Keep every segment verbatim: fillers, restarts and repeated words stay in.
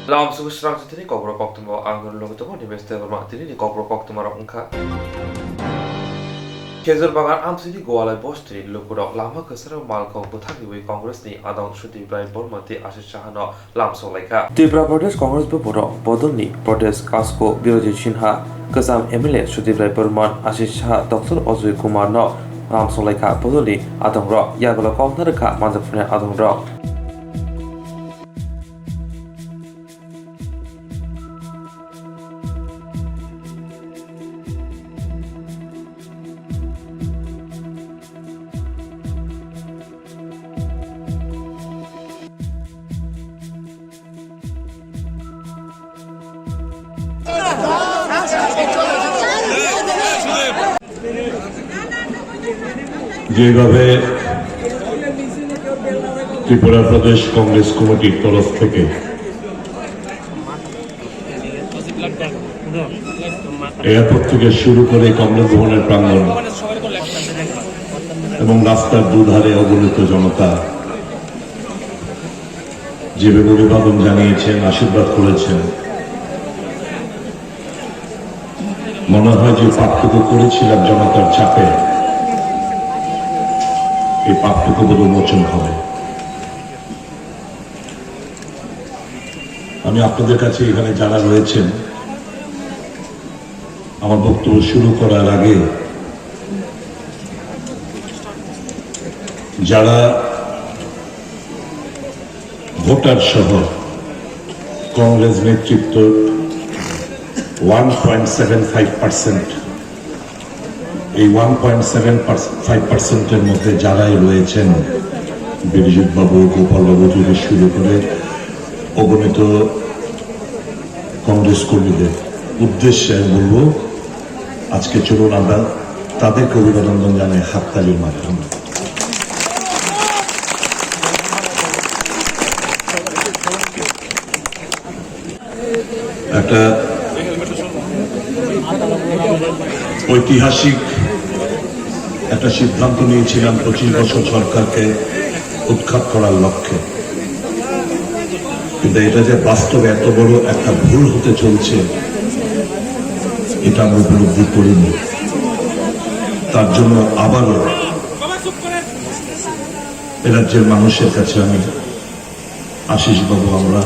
Lam suku srang sitini kokborok koktwma ang nini logi tongo, Nimesh Debbarma. Tini ni kokborok koktwma rok wngkha. Khejur Bagan amsini Gualai bostini lukurok lama kwcharo malkhung bwthakriwi Congress ni adong Sudip Rai Borma tei Ashish Saha no lamsok laikha. Tripura Pradesh Congress buphurok bodolni protest kasko Birojit Sinha, kwcham M L A Sudip Rai Borman, Ashish Saha, Doctor Ajoy Kumar no lamsok laikha. Bodolni adongrok yagulo kok narwkha manjakphunai adongrok. যেভাবে ত্রিপুরা প্রদেশ কংগ্রেস কমিটির তরফ থেকে এয়ারপোর্ট থেকে শুরু করে কমলেশ ভবনের প্রাঙ্গণ এবং রাস্তার দুধারে অগণিত জনতা যেভাবে অভিবাদন জানিয়েছেন, আশীর্বাদ করেছেন, মনে হয় যে পাপটুকু করেছিলাম জনতার চাপে, এই পাপটুকু বোধহয় মোচন হবে। আমি আপনাদের কাছে এখানে যারা রয়েছেন, আমার বক্তব্য শুরু করার আগে যারা ভোটার সহ কংগ্রেস নেতৃত্ব one point seven five percent, এই ওয়ান পয়েন্ট সেভেন ফাইভ পার্সেন্টের মধ্যে যারাই রয়েছেন, বিরজিৎ বাবু, গোপাল বাবু থেকে শুরু করে অগণিত কংগ্রেস কর্মীদের উদ্দেশ্যে আমি বলবো, আজকে চলুন আমরা তাদেরকে অভিনন্দন জানাই হাততালির মাধ্যমে। একটা ঐতিহাসিক একটা সিদ্ধান্ত নিয়েছিলাম পঁচিশ বছর সরকারকে উৎখাত করার লক্ষ্যে, কিন্তু এটা যে বাস্তবে এত বড় একটা ভুল হতে চলছে, এটা আমরা উপলব্ধি করিনি। তার জন্য আবারও এ রাজ্যের মানুষের কাছে আমি, আশিস বাবু, আমরা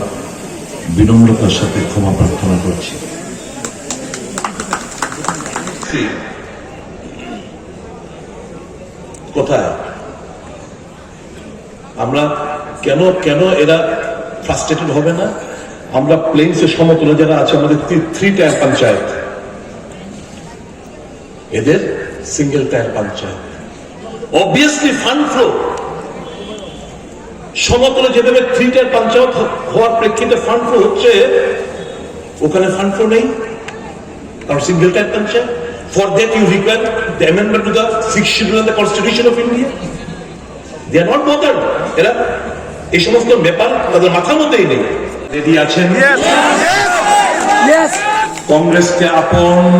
বিনম্রতার সাথে ক্ষমা প্রার্থনা করছি। কোথায় আমরা, কেন, কেন এরা ফ্রাস্ট্রেটেড হবে না? আমরা প্লেইনসে, সমতলে যারা আছে, আমাদের থ্রি টায়ার পঞ্চায়েত, এদের single tyre panchayat. Obviously fund flow, সমতলে যেভাবে থ্রি টায়ার পঞ্চায়েত হ-, হওয়ার প্রেক্ষিতে ফান্ড ফ্লো হচ্ছে, ওখানে ফান্ড ফ্লো নেই, কারণ single tyre panchayat. For that you require the amendment to the sixth schedule and the constitution of India. They are not bothered. এরা এই সমস্ত ব্যাপার তাদের মাথার মধ্যেই নেই। রেডি আছেন? কংগ্রেসকে আপন,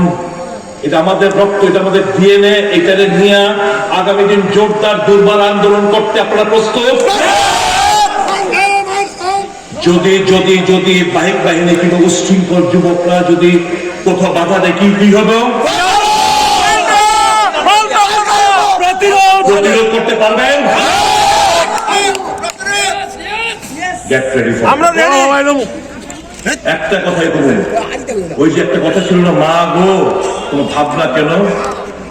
এটা আমাদের রক্ত, এটা আমাদের ডিএনএ। এটারে নিয়ে আগামী দিন জোরদার দুর্বার আন্দোলন করতে আপনারা প্রস্তুত? যদি, যদি, যদি বাহিক বাহিনী কিংবা উশৃঙ্খল যুবকরা যদি কোথাও বাধা দেয়, কি, কি হবে? প্রতিরোধ করতে পারবেন? Get ready for it. আমরা রেডি। একটা কথাই বলুন, ওই যে একটা কথা ছিল না, "মা গো, কোনো ভাবনা কেন?"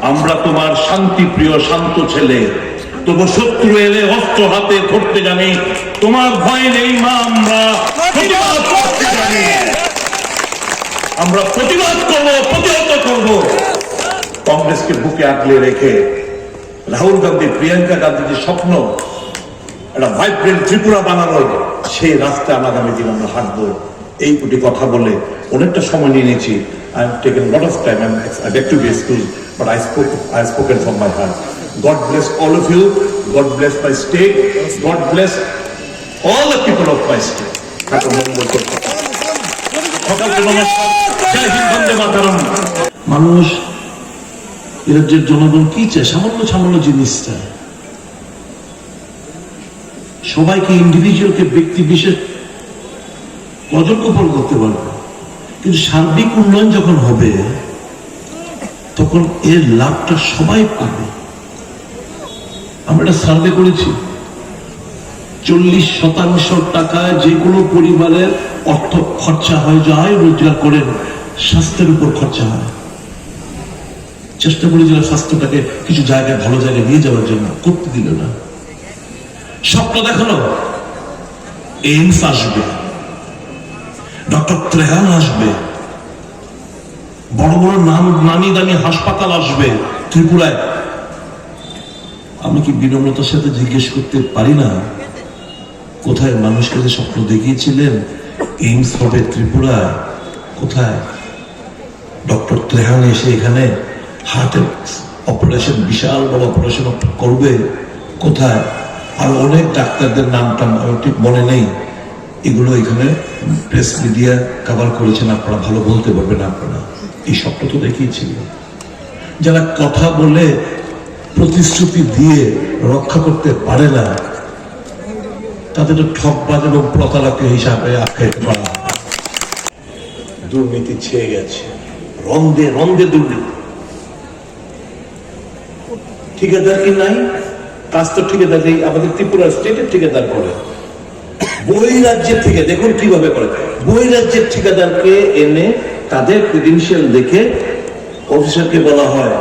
আমরা তোমার শান্তিপ্রিয়, শান্ত ছেলে, তবু শত্রু এলে অস্ত্র হাতে ধরতে জানি। তোমার ভয় নেই মা, আমরা প্রতিবাদ করতে জানি। আমরা প্রতিবাদ করব, প্রতিহত করব। কংগ্রেসকে বুকে আগলে রেখে রাহুল গান্ধী, প্রিয়াঙ্কা গান্ধীর যে স্বপ্ন, একটা ভাইব্রেন্ট ত্রিপুরা বানানোর, সেই রাস্তায় আগামী দিন আমরা হাঁটবো। এই দুটি কথা বলে অনেকটা সময় নিয়ে নিয়েছি। I have taken lot of time and I beg to be excused, but I spoke, I have spoken from my heart. God bless all of you. God bless my state. God bless all the people of my state. ঠাকুর মঙ্গল করুন। সকলকে নমস্কার। জয় হিন্দ, বন্দে মাতরম। মানুষ এ রাজ্যের জনগণ কি চায়? সামান্য সামান্য জিনিস চায়। সবাইকে, ইন্ডিভিজুয়ালকে, ব্যক্তি বিশেষ কজন গোপন করতে পারবে, কিন্তু সার্বিক উন্নয়ন যখন হবে, তখন এর লাভটা সবাই পাবে। আমরা একটা সার্ভে করেছি, চল্লিশ শতাংশ টাকা যে কোনো পরিবারের অর্থ খরচা হয়, যাই রোজগার করেন, স্বাস্থ্যের উপর খরচা হয়। চেষ্টা করেছিলাম স্বাস্থ্যটাকে কিছু জায়গায়, ভালো জায়গায় নিয়ে যাওয়ার জন্য, করতে দিল না। স্বপ্ন দেখানো, এইমস আসবে, ডক্টর ত্রেহান আসবে, বড় বড় নাম, নামি দামি হাসপাতাল আসবে ত্রিপুরায়। আমি কি বিনম্রতার সাথে জিজ্ঞেস করতে পারি না, কোথায় মানুষকে যে স্বপ্ন দেখিয়েছিলেন এইমস হবে ত্রিপুরায়? কোথায়? ডক্টর ত্রেহান এসে এখানে হার্টের অপারেশন, বিশাল বড় অপারেশন করবে। কোথায়? আর অনেক ডাক্তারদের নাম টাম আমার ঠিক মনে নেই, এগুলো এখানে প্রেস মিডিয়া কভার করেছেন, আপনারা ভালো বলতে পারবেন। আপনারা এই স্বপ্ন তো দেখিয়েছিল। যারা কথা বলে, প্রতিশ্রুতি দিয়ে রক্ষা করতে পারে না, তাদের তো ঠকবাজ এবং প্রতারক হিসাবে আখ্যায়িত করা হয়। দুর্নীতি ছেয়ে গেছে, রন্ধে রন্ধে দুর্নীতি। ঠিকাদার কি নাই? কাজ তো ঠিকাদার নেই, আমাদের ত্রিপুরা স্টেটের ঠিকাদার করে। বহিরাজ্যের থেকে দেখুন কিভাবে করে, বহিরাজ্যের ঠিকাদারকে এনে তাদের ক্রেডেনশিয়াল দেখে অফিসারকে বলা হয়,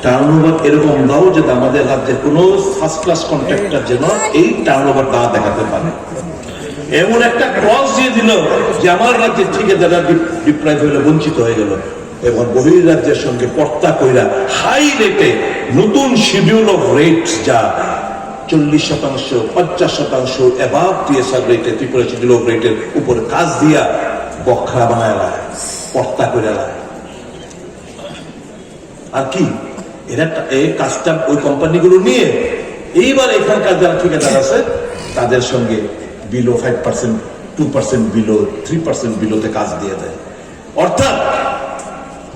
টার্নওভার এরকম দাও যে আমাদের রাজ্যের কোনো ফার্স্ট ক্লাস কন্ট্রাক্টর যেন এই টার্নওভার না দেখাতে পারে। এমন একটা ক্লজ দিয়ে দিল যে আমার রাজ্যের ঠিকাদাররা ডিপ্রাইভ হয়ে বঞ্চিত হয়ে গেল। এবং বহিরাজ্যের সঙ্গে পর্তা কইরা হাই রেটে নতুন শিডিউল অফ রেটস, যা চল্লিশ শতাংশ, পঞ্চাশ শতাংশ অ্যাবাভ টিএসআর রেটে, ত্রিপুরা শিডিউল অফ রেটের উপরে কাজ দিয়া বখরা বানায়, পর্তা করে। আর কি, এরা কা-, এই কাজটা ওই কোম্পানিগুলো নিয়ে এইবার এখানকার যারা ঠিকাদার আছে, তাদের সঙ্গে below five percent, two percent below, three percent বিলোতে কাজ দিয়ে দেয়। অর্থাৎ,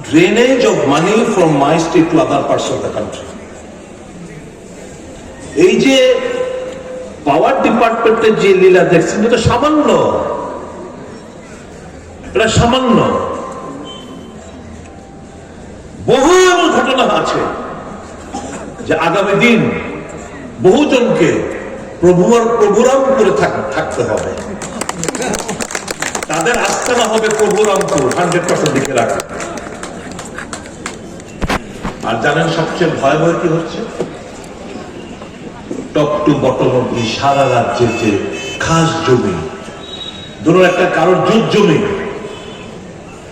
drainage of money from my state to other parts of the country. এই যে পাওয়ার ডিপার্টমেন্টের যে লীলা দেখছেন, এটা সামান্য, এটা সামান্য। বহু এমন ঘটনা আছে যে আগামী দিন বহুজনকে প্রভুর, প্রভুরামপুরে থাক-, থাকতে হবে। তাদের আস্তানা হবে প্রভুরামপুর, হান্ড্রেড পার্সেন্ট লিখে রাখো। আর জানেন সবচেয়ে ভয়াবহ কি হচ্ছে? টপ টু বটম অব্দি সারা রাজ্যের যে খাস জমি, ধরুন একটা কারোর জুট জমি,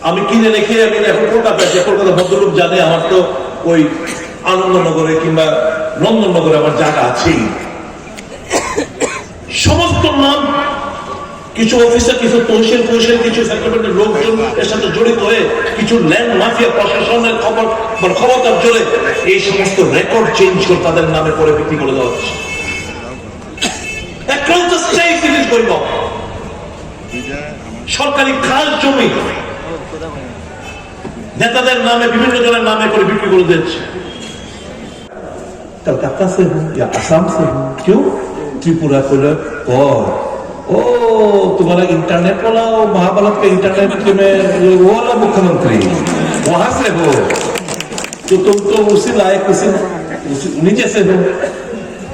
আমি কিনে রেখে আমি এখন কলকাতায় যে কলকাতা ভদ্রলোক জানে, আমার তো ওই আনন্দনগরে কিংবা নন্দননগরে আমার জায়গা আছেই। সমস্ত নাম, কিছু অফিসার, কিছু তহসিল ফহসিল, কিছু সেটেলমেন্টের লোকজন এর সাথে জড়িত হয়ে কিছু ল্যান্ড মাফিয়া প্রশাসনের খবর, মানে, ক্ষমতার জোরে এই সমস্ত রেকর্ড চেঞ্জ করে তাদের নামে পরে বিক্রি করে দেওয়া হচ্ছে। Across the state it is going on. সরকারি খাস জমি নেতাদের নামে, বিভিন্ন জনের নামে করে বিক্রি করে দিচ্ছে। कलकत्ता से हूँ या असम से हूँ। क्यों? त्रिपुरा को लेकर। ओ, तुम्हारा इंटरनेट वाला, वो महाभारत का इंटरनेट के में, वो वाला मुख्यमंत्री, वहां से हो। तो तुम तो उसी लायक, उसी, उसी, उन्हीं जैसे हो।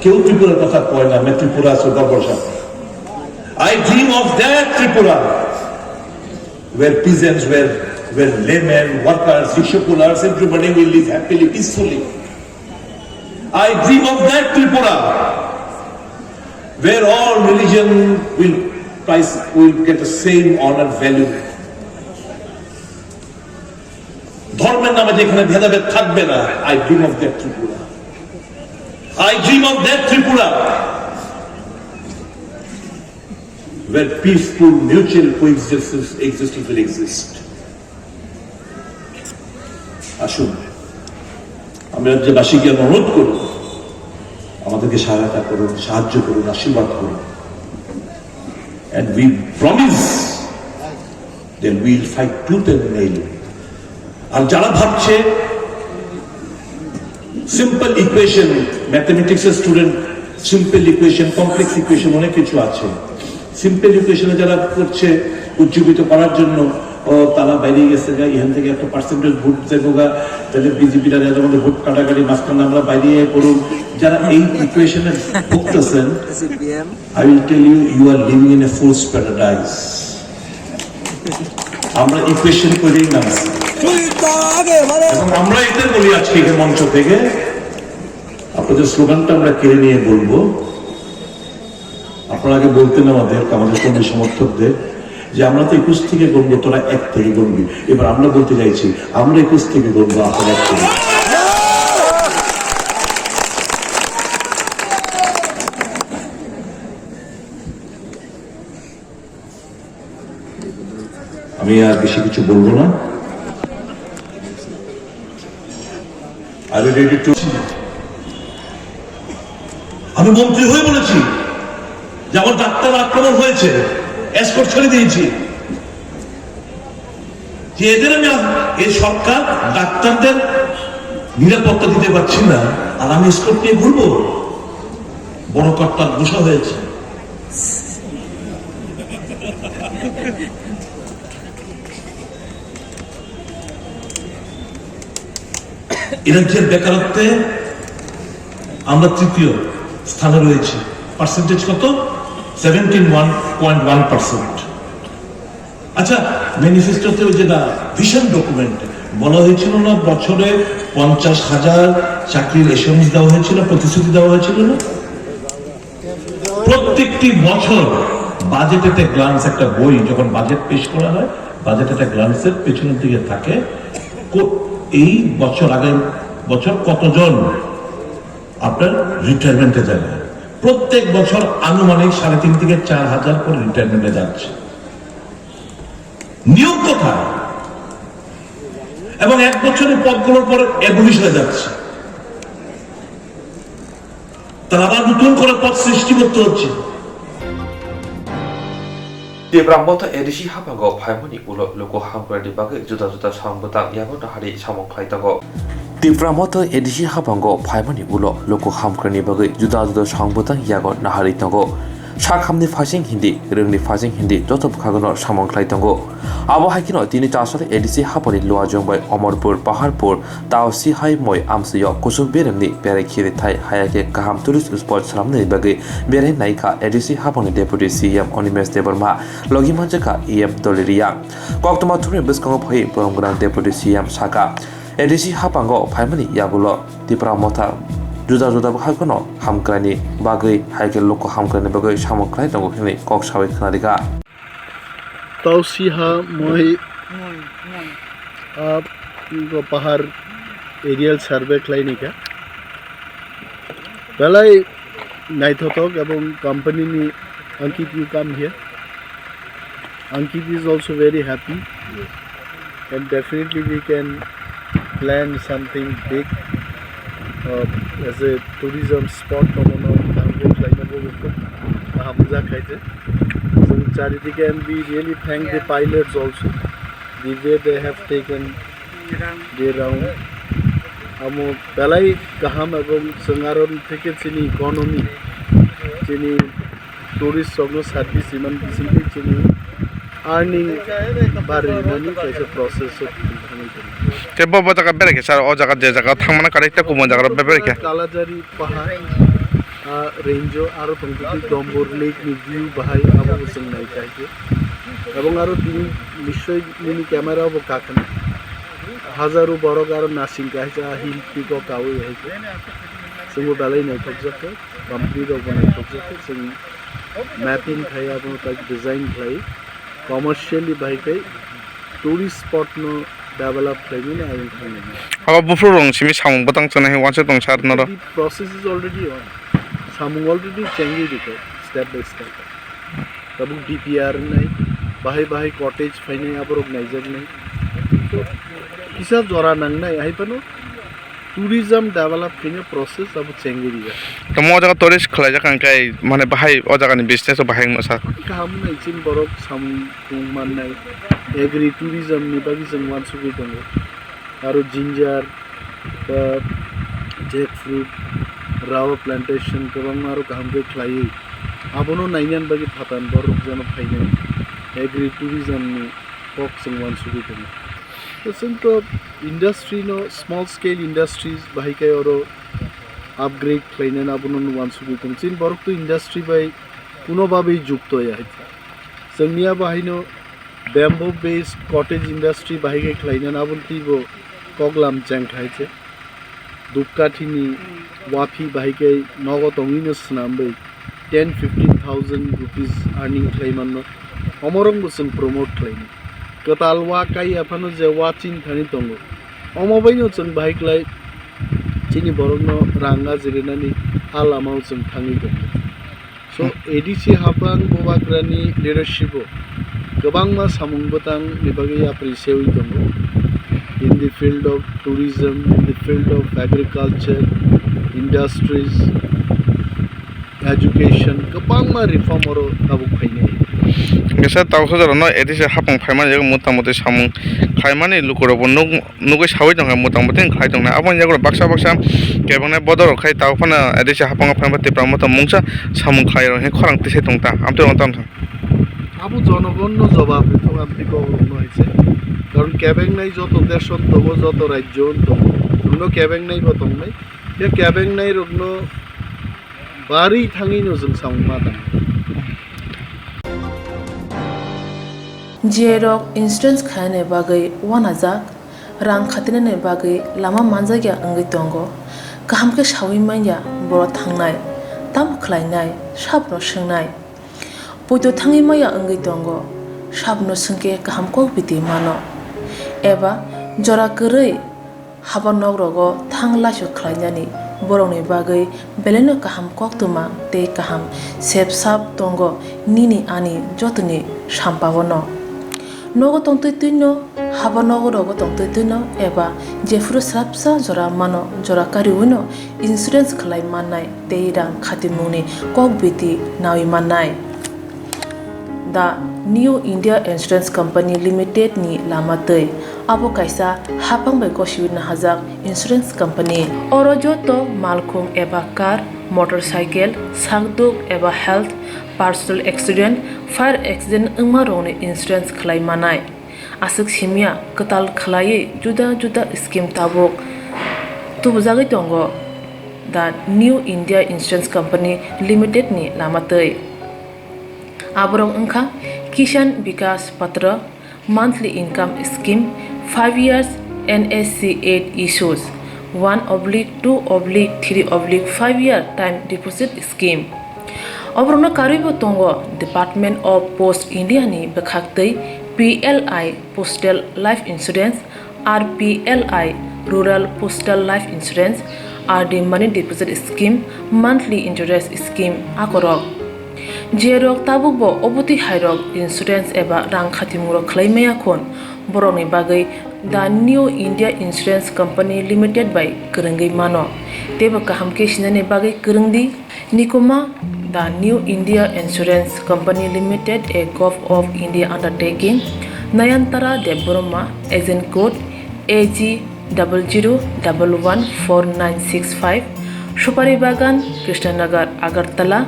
क्यों त्रिपुरा कथा कोई ना, मैं त्रिपुरा से गड़बड़ सा। I dream of that Tripura, where peasants, where, where laymen, workers, rickshaw pullers, everybody will live happily, peacefully. I dream of that Tripura, where all religion will price, will get the same honor value. ধর্মের নামে যেখানে ভেদাভেদ থাকবে না, I dream of that Tripura. I dream of that Tripura, where peaceful mutual coexistence, existence will exist. আসুন, আমরা রাজ্যবাসীকে অনুরোধ করব, আমাদেরকে সহায়তা করুন, সাহায্য করুন, আশীর্বাদ করুন। And we promise that we'll fight tooth and nail. আর যারা ভাবছে সিম্পল ইকুয়েশন, ম্যাথমেটিক্সের student, simple equation, complex equation, অনেক কিছু আছে। সিম্পল ইকুয়েশনে যারা করছে উজ্জীবিত করার জন্য, ও, তারা বাইরে গেছে গা, এখান থেকে একটা পার্সেন্টেজ ভোট যাইবো গা, তাহলে বিজেপি আর এদের মধ্যে ভোট কাটাকাটি মাঝখানে আমরা বাইরে করুন। যারা এই ইকুয়েশনে ভুগতেছেন, CPM. I will tell you, you are living in a fool's paradise. আমরা ইকুয়েশন করেই না। এবং আমরা এটা বলি আজকে এই মঞ্চ থেকে, আপনাদের স্লোগানটা আমরা কেড়ে নিয়ে বলবো। আপনারা আগে বলতেন আমাদের, আমাদের কর্মী সমর্থকদের, যে আমরা তো একুশ থেকে গণবো, তোরা এক থেকে গণবি। এবার আমরা বলতে চাইছি, আমরা একুশ থেকে গণবো, আপনারা এক থেকে। আমি আর বেশি কিছু বলবো না। Are you ready to? আমি মন্ত্রী হয়ে বলেছি যে আমার ডাক্তার আক্রমণ হয়েছে, এসকর্ট ছেড়ে দিয়েছি। যে এদের আমি আ-, এই সরকার ডাক্তারদের নিরাপত্তা দিতে পারছি না, আর আমি এসকর্ট নিয়ে ঘুরবো? বড় কর্তার গুসা হয়েছে। এ রাজ্যের বেকারত্বে আমরা তৃতীয় স্থানে রয়েছি। পার্সেন্টেজ কত? Seventeen one point one percent. আচ্ছা, ম্যানিফেস্টোতে ওই যেটা ভিশন ডকুমেন্ট বলা হয়েছিল না, বছরে পঞ্চাশ হাজার চাকরির অ্যাসুরেন্স দেওয়া হয়েছিল, প্রতিশ্রুতি দেওয়া হয়েছিল না? প্রত্যেকটি বছর বাজেট এট এ গ্লান্স, একটা বই যখন বাজেট পেশ করা হয়, বাজেট এট এ গ্লান্সের পেছনের দিকে থাকে কো-, এই বছর, আগামী বছর কতজন আপনার রিটায়ারমেন্টে যাবে। প্রত্যেক বছর আনুমানিক সাড়ে তিন থেকে চার হাজার করে রিটায়ারমেন্টে যাচ্ছে। নিয়োগ কোথায়? এবং এক বছরের পদগুলোর পর অ্যাবলিশ হয়ে যাচ্ছে। তারা আবার নতুন করে পদ সৃষ্টি করতে হচ্ছে। Tipra Motha A D C haphango phaimani ulo luku hamkrai ni bagwi juda juda samung bwtang yago nahari samung khlai tongo. Tipra Motha A D C haphango phaimani ulo luku hamkrai ni bagwi juda juda samung bwtang yago nahari tongo. Sakhamni phasing hindi, rwngni phasing hindi joto bwkhagono samung khlai tongo. Abo hai kheno tini Chasar A D C hapani Luajong bai Omorpur, Paharpur, Tausi hai moi amsio kusuk beremni berai khiri thai haya khe kaham tourist spot swnamnani bagwi berai naikha A D C hapani Deputy C M Animesh Debbarma, logi manjakha E M Doliria. Koktwma thumni bwskango phai boromgwnang Deputy C M sakha, A D C haphango phaimani yagulo Tipra Motha juda juda bwkhagono hamkraini bagwi hai khe luku hamkraini bagwi samung khlai tongo hwnwi kok sawi khna rikha. Tausiha moi, moi, moi. Ah, go pahar aerial survey khlai ni kha. Belai naithothok ebong company ni Ankit you come here. Ankit is also very happy. And definitely we can plan something big, uh, as a tourism spot. Omono target khlaina bo kaham jak khaite. Chwng charidike, and we really thank the pilots also, the way they have taken the round. Amo belai kaham, ebong chwng aro theke chini economy, chini tourist rokno service iman bisingtwi chini earning bari rimani kaisa process o thangwi tongo. Tei bo, bo jaga berai khe sir, o jaga je jaga thangmani kwrwi tei kubun jaga rok berai khe. Kalajari pahar, ah, range o aro tongtwtwi Dombor Lake ni view bahai abo bo chwng nai kha hai khe. Ebong aro tini nischoi nini camera o bo kakhwna. Hajaru borok aro nasing kha hai khe, ah, hill peak o kaui hai khe. Chwngbo belai naithokjak khe, company rokbo naithokjak khe, chwng mapping khai abono tak design khlai, commercially bahai khai tourist spot no develop khlaimani ayang thangnai. Abo buphuru rong simi samung bwtang chana hai uansuk tong sir noro. The process is already on. Samung already chengwi rikha step by step. Tabuk D P R nai, bahai bahai cottage phainai, aborok naijaknai. So, kisa jora nangnai, hai phano tourism develop khaina process abo chengwi rijak. Tamo o jaga tourist khlaijak ang khe, mane bahai o jagani business o bahai wngno sa. Kaham nai chini borok samung tong mannai, agri tourism ni bagwi chwng uansugwi tongo. Aro ginger, ba jackfruit, rubber plantation kwbangma aro kaham khe khlaiwi. Abono nainani bagwi phatar borok rwkjano phainai agri tourism ni kok chwng uansugwi tongo. Chwng to industry no small scale industries bahai khe oro upgrade khlainani abono uansugwi tongo. Chini borok to industry bai kuno bagwi jukto ya hai khe. Chwngni abo haino bamboo based cottage industry bahai khe khlainani aboni twibo koklam chengkha hai khe. Dupkathini waphi bahai khe nogo tongwino swnamwi ten fifteen thousand rupees earning khlai mano. Omorokbo chwng promote khlainai. Kwtal wa kaiya phano je wa chini thani tongo. Omo baino chwng bahai khlai chini borokno rang ajirinani a lamao chwng thangwi tongo. So, A D C haphang Bubagrani leadership o kwbangma samung bwtang ni bagwi yapri sewi tongo. In the field of tourism, in the field of agriculture, industries, education, kwbangma reform oro tabuk phainai. Kisa tabuk sajora no A D C haphang phaimani motamoti samung khlaimani lukurokbo nuk nugwi sawi tongkha, motamoti wng khlai tongnai. Aboni yagulo baksa baksa kebengnai bodol rok khai tabuk phano A D C haphango phaima Tipra Motha mungsa samung khlai rok hinkhe khorang tisai tongta. Amtwi rok tamo thang. Abo jonogonno jobab rithok amtwi kok rokno hai se. Karon kebengnai joto desh tongo, joto rajyo tongo. Rokno kebengnai bo tongnai. Ya kebengnai rokno barwi thangwino chwng samung ma tang. J rok insurance khainani bagwi uanajak. Rang khatinani bagwi lama manjakya wngwi tongo. Kaham khe sawi manya borok thangnai, tamo khlainai, sabono swngnai. Poito thangwi manya wngwi tongo, sabono swngkhe kaham kok biti mano. Eba jora kwrwi haba nok rogo thang laisu khlainani borokni bagwi belaino kaham koktwma tei kaham sep sap tongo nini ani jotoni sampao no. Nogo tongtwi twino, haba nogo rogo tongtwi twino, eba jephuru swrapsa jora mano, jora kariwino insurance khlai mannai tei rang khatimungni kok biti nawi mannai. The New India Insurance Company Limited ni lama twi. Abo kaisa haphang bai gosiwi nahajak insurance company. Oro joto malkhung eba car, motorcycle, sakduk eba health, personal accident, fire accident wngma rokni insurance khlai manai. Aswk simya kwtal khlaiwi juda juda scheme tabuk tubujagwi tongo the New India Insurance Company Limited ni lama twi. Aborok wngkha Kisan Vikas Patra, monthly income scheme, five years N S C eight issues, one oblique two oblique three oblique five year time deposit scheme. Oborokno karwibo tongo Department of Post India ni bwkhaktwi P L I Postal Life Insurance, R P L I Rural Postal Life Insurance, R D Money Deposit Scheme, Monthly Interest Scheme akorok. Jerok tabukbo obotwi hairok insurance eba rang khatimungrok khlai maya khun, borokni bagwi The New India Insurance Company Limited bai kwrwngwi mano. Teibo kaham khe sinani bagwi kwrwng di. Nikuma, The New India Insurance Company Limited, a Govt of India undertaking, Nayantara Debbarma, agent code A G double zero double one four nine six five, Supari Bagan, Krishnanagar, Agartala,